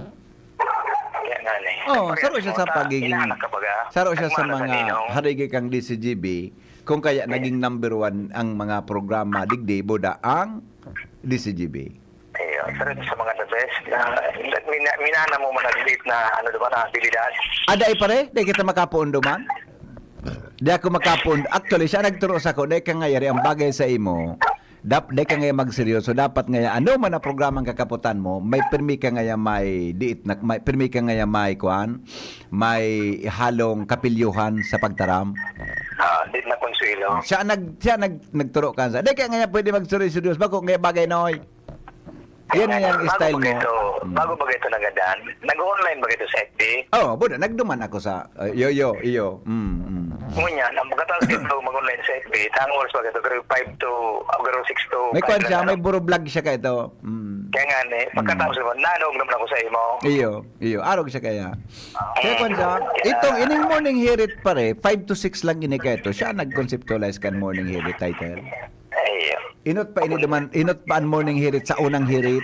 Kaya nga ni. Oh, Parehas saro siya mo sa ta, pagiging inanak ka baga? saro siya sa Nagmana mga Ninong? Harigi kang D C G B kung kaya naging number one ang mga programa digdi boda ang D C G B. Iyo. Isa rin sa mga the best. Ah, mina-, minana mo man ang liit na, ano, di ba, na abilidad. Ah, dai pare? Dai kita makapoon duman? Di ako makapoon. Actually, siya nagturo sa ako, dai ka nga yari ang bagay sa imo. Dap-, dai ka nga magseryoso. Dapat nga, ano man ang programang kakaputan mo, may pirmi ka nga may diit na, may pirmi ka nga may kuan, may halong kapilyuhan sa pagtaram. Ah, di na konsuelo. Siya nag-, siya nag-, nagturo ka sa, "Di ka nga pwede magseryoso, Diyos. Bako nga bagay, noy." Yan nga yung Bago style ba mo. Ito, Mm. bago ba ito nagadan? Nag-online ba ito sa F B? Oh, buda, nagduman ako sa, uh, yo, yo, iyo. Mm, mm. Ngunyan, ang pagkatapos ito, mag-online sa F B, tang oras ba ito? Pero five to, ah, pero six to May five kwan lang, siya, ano? May buro vlog siya ka ito. Mm. Kaya nga, eh, Mm. pagkatapos naman, nanog naman ako sa imo. Iyo, iyo. Arog siya kaya. Kaya kwan siya, itong ining morning hirit pare, five to six lang ini ka ito. Siya nag-conceptualize kan morning hirit title. Iyo. Inot pa ini duman, inot pa ang morning hirit sa unang hirit.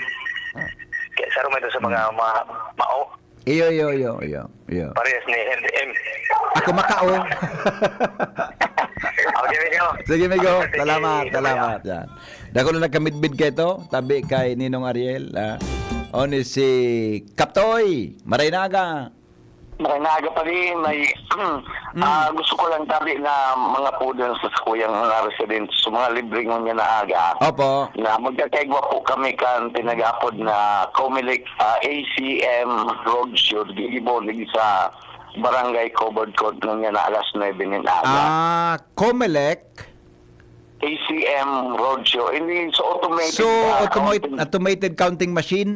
Kaya sa rumay sa mga, Mm. mga mao. Iyo, iyo, iyo, iyo, iyo. Parehas ni Henry M. Ako makao. Okay, Migo. Sige, Migo. Salamat, salamat. Yan. Dako na nagkamidbid ka ito. Tabi kay Ninong Ariel, ah. O ni si Kaptoy, Marinaga. Marinaga pa rin, may, Mm. ah, gusto ko lang tabi na mga pudong sa sakuyang mga residents, sa mga libre ngunyan na aga, Opo. na magkakaigwa po kami kan pinag-apod na Comelec, ah, A C M Roadshow, gigibo lagi sa Barangay Covered Court ngunyan na alas nuebe nin aga. Ah, Comelec? A C M Roadshow. Hindi, so automated So, na automated, counting. Automated counting machine?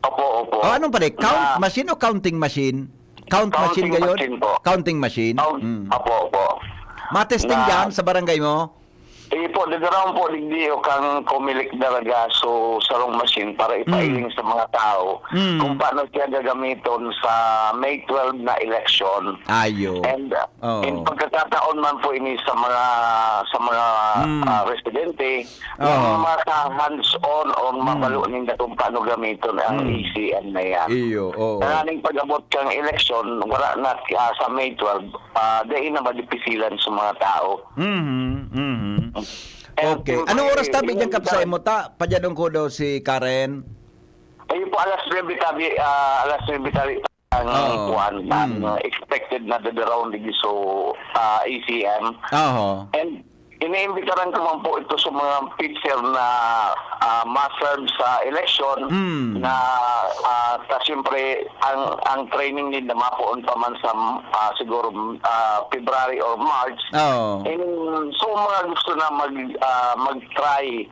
Opo, opo. Oh, anong pala? Count Na machine o counting machine? Count machine Counting gayon? Machine po. Counting machine? Count, Mm. opo, opo. Matesting Na yan sa barangay mo? Eh po, dadarawon po, digdi o kang Comelec daraga, so sarong machine para Mm. ipailing sa mga tao Mm. kung paano siya gagamiton sa May twelve na election. Ayo. And, uh, Oo. in pagkakataon man po ini sa mga, sa mga, Mm. ah, residente, Oo. yung mga hands-on o Mm. mabalo ninda kung paano gamiton ang Mm. A C M na yan. Iyo, oo. Tanganing pag-abot kang eleksyon, wala na, ah, sa May twelve, ah, dai na madipisilan sa mga tao. Mhm, mhm. And Okay. Anong oras tabi yung diyan, Kap, sa imo ta? Padyadong ko daw si Karen. Ayun po, alas nuebe tabi, ah, alas nuebe tabi ang Oo. kuwan, ang, Mm. uh, expected na dadarawon digdi so, ah, A C M. Oho. And iniimbitaran ko man po ito sa mga pitcher na, ah, ma-serve sa election Mm. na, ah, ta siyempre, ang, ang training ninda mapoon pa man sa, ah, siguro, ah, February or March. Oo. And so, mga gusto na mag, ah, mag-try,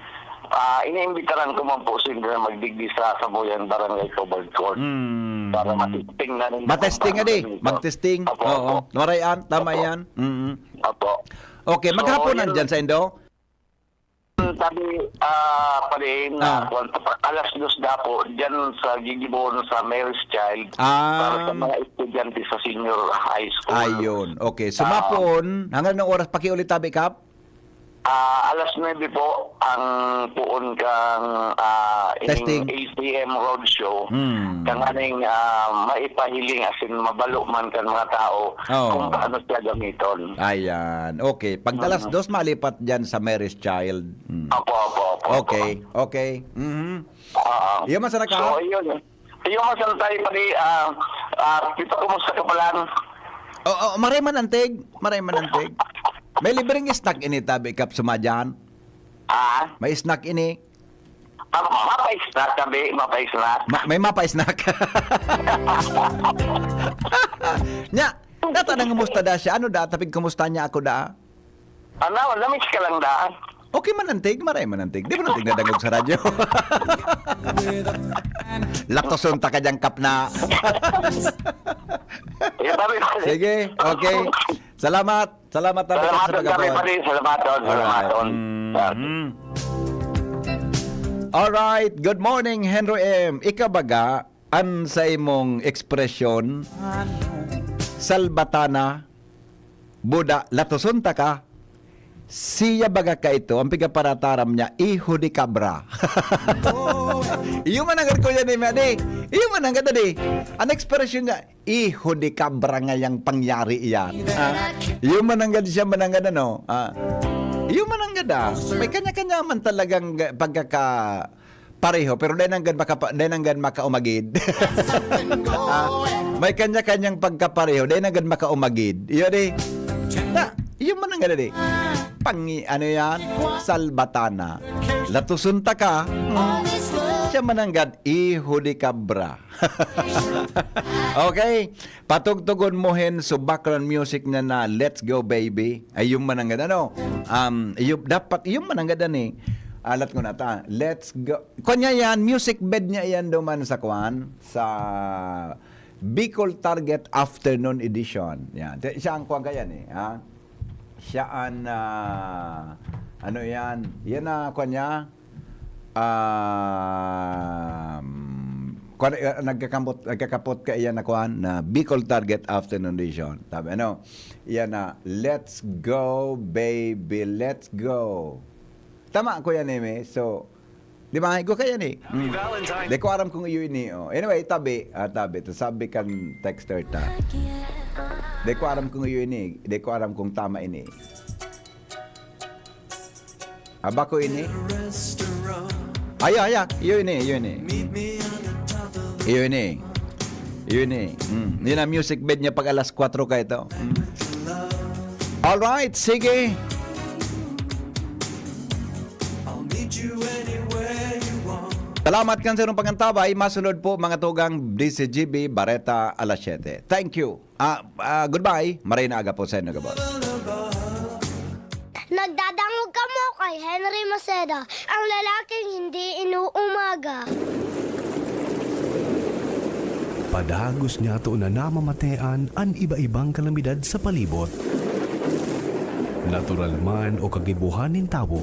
ah, iniimbitaran ko man po sila na magdigdi sa Sambuyan Barangay Covered Court. Mm. Para matesting na rin Matesting kung nga di. paano ito. Magtesting. Opo, Oo. opo. Maray-an. Tama Opo. yan. Mm. Opo. Okay, So, maghapon yun. Nandyan sa Indo? Sabi, ah, pare, na Ah. kwan, alas dos dapo, dyan sa gigibon sa Mary's Child, Ah. para sa mga estudyante sa senior high school. Ayun. Okay. So, Ah. mapoon, hanggang anong oras pakiulit, tabi, Kap? Ah, alas nuebe po ang poon kang, ah, ining Testing. A C M Roadshow. Hmm. Tanganing, ah, maipahiling asin mabalo man kan mga tao Oo. kung paano siya gamiton. Ayan. Okay. Pag alas Mm. dos, malipat dyan sa Mary's Child. Mm. Opo, opo, opo, opo. Okay. Okay. Mhm. Oo. Iyo man sana ka? So, yun. Iyo man sana tayo, pare, ah, ah, Tito, kumusta ka pala? Oo, maray man antig. Maray man antig. May libreng snack ini, tabi, Kap, sumadyan. Ah? May snack ini. Ah, mapa-snack, tabi, mapa-snack. Ma-, may mapa-snack. Nya, data nang kumusta da siya? Ano da? Tapig kumusta niya ako da? Ano, namiss ka lang da? Okay man antig, maray man antig. Di ba nantig nadangog sa radyo? Latoson ta ka dyan, Kap, na. Yung sabi ko, Sige, okay. Salamat. Salamat, Tabi, Kap, sa Salamaton kami pagkabuhay. pa rin. Salamaton, Alright. salamaton. Mhm. Alright. Good morning, Henry M. Ikaw baga, an sa imong ekspresyon, salbatana, buda, latoson ta ka, siya baga ka ito, ang pigaparataram niya, "Hijo de cabra." Iyo man ang gad, Kuya Neme, adi. Iyo man ang gad, adi. Ang ekspresyon niya, "Hijo de cabra nga yang pangyari iyan." Ah, iyo man ang gad siya, man ang gad, ano? Ah, iyo man ang gad, ah. May kanya-kanya man talagang ga-, pagkaka-, pareho, pero dai nanggad makapa-, dai nanggad makaumagid. Ah, may kanya-kanyang pagkapareho, dai nanggad makaumagid. Iyo di. Na, iyo man nanggad di. Pangi-, ano yan? Salbatana. Latuson ta ka. Hmm. Siya man nanggad, iho di kabra. Okay? Patugtugon mo hin so background music niya na Let's Go Baby. Ay, iyo man nanggad, ano? Um, iyo, dapat, iyo man nanggad, ani. Alat ko na ta. Let's Go. Kanya yan, music bed niya yan duman sa kwan, sa Bicol Target Afternoon Edition. Yan. Siya ang kwan kaya ni, ha? Siya ang, ah, ano yan? Yan na, kwan niya? Um, kwan, ah, nagkakamot, nagkakapot ka iyan na kwan, na Bicol Target Afternoon Edition. Sabi, ano? Yan na, "Let's go, baby, let's go." Tama, Kuya Neme. So, di ba? Ikaw kaya ni? Mm. Di ko aram kung iyo ini, oh. Anyway, tabi. Ah, tabi. To sabi kan texter ta. Di ko aram kung iyo ini. Di ko aram kung tama ini. Aba ko ini. Aya, aya. Iyo ini, iyo ini. Iyo ini. Iyo ini. Mm. Yun ang music bed niya pag alas kwatro ka ito. Mm. Alright, sige. Salamat kan sa inyong pangantabay. Masunod po, mga tugang, D C G B, Bareta, alas siyete. Thank you. Ah, ah, goodbye. Maray na aga po sa inyo, gabos. Nagdadangog kamo kay Henry Maceda, ang lalaking hindi inuumaga. Padagos niya to na namamatean an iba-ibang kalamidad sa palibot. Natural man o kagibohan nin tawo.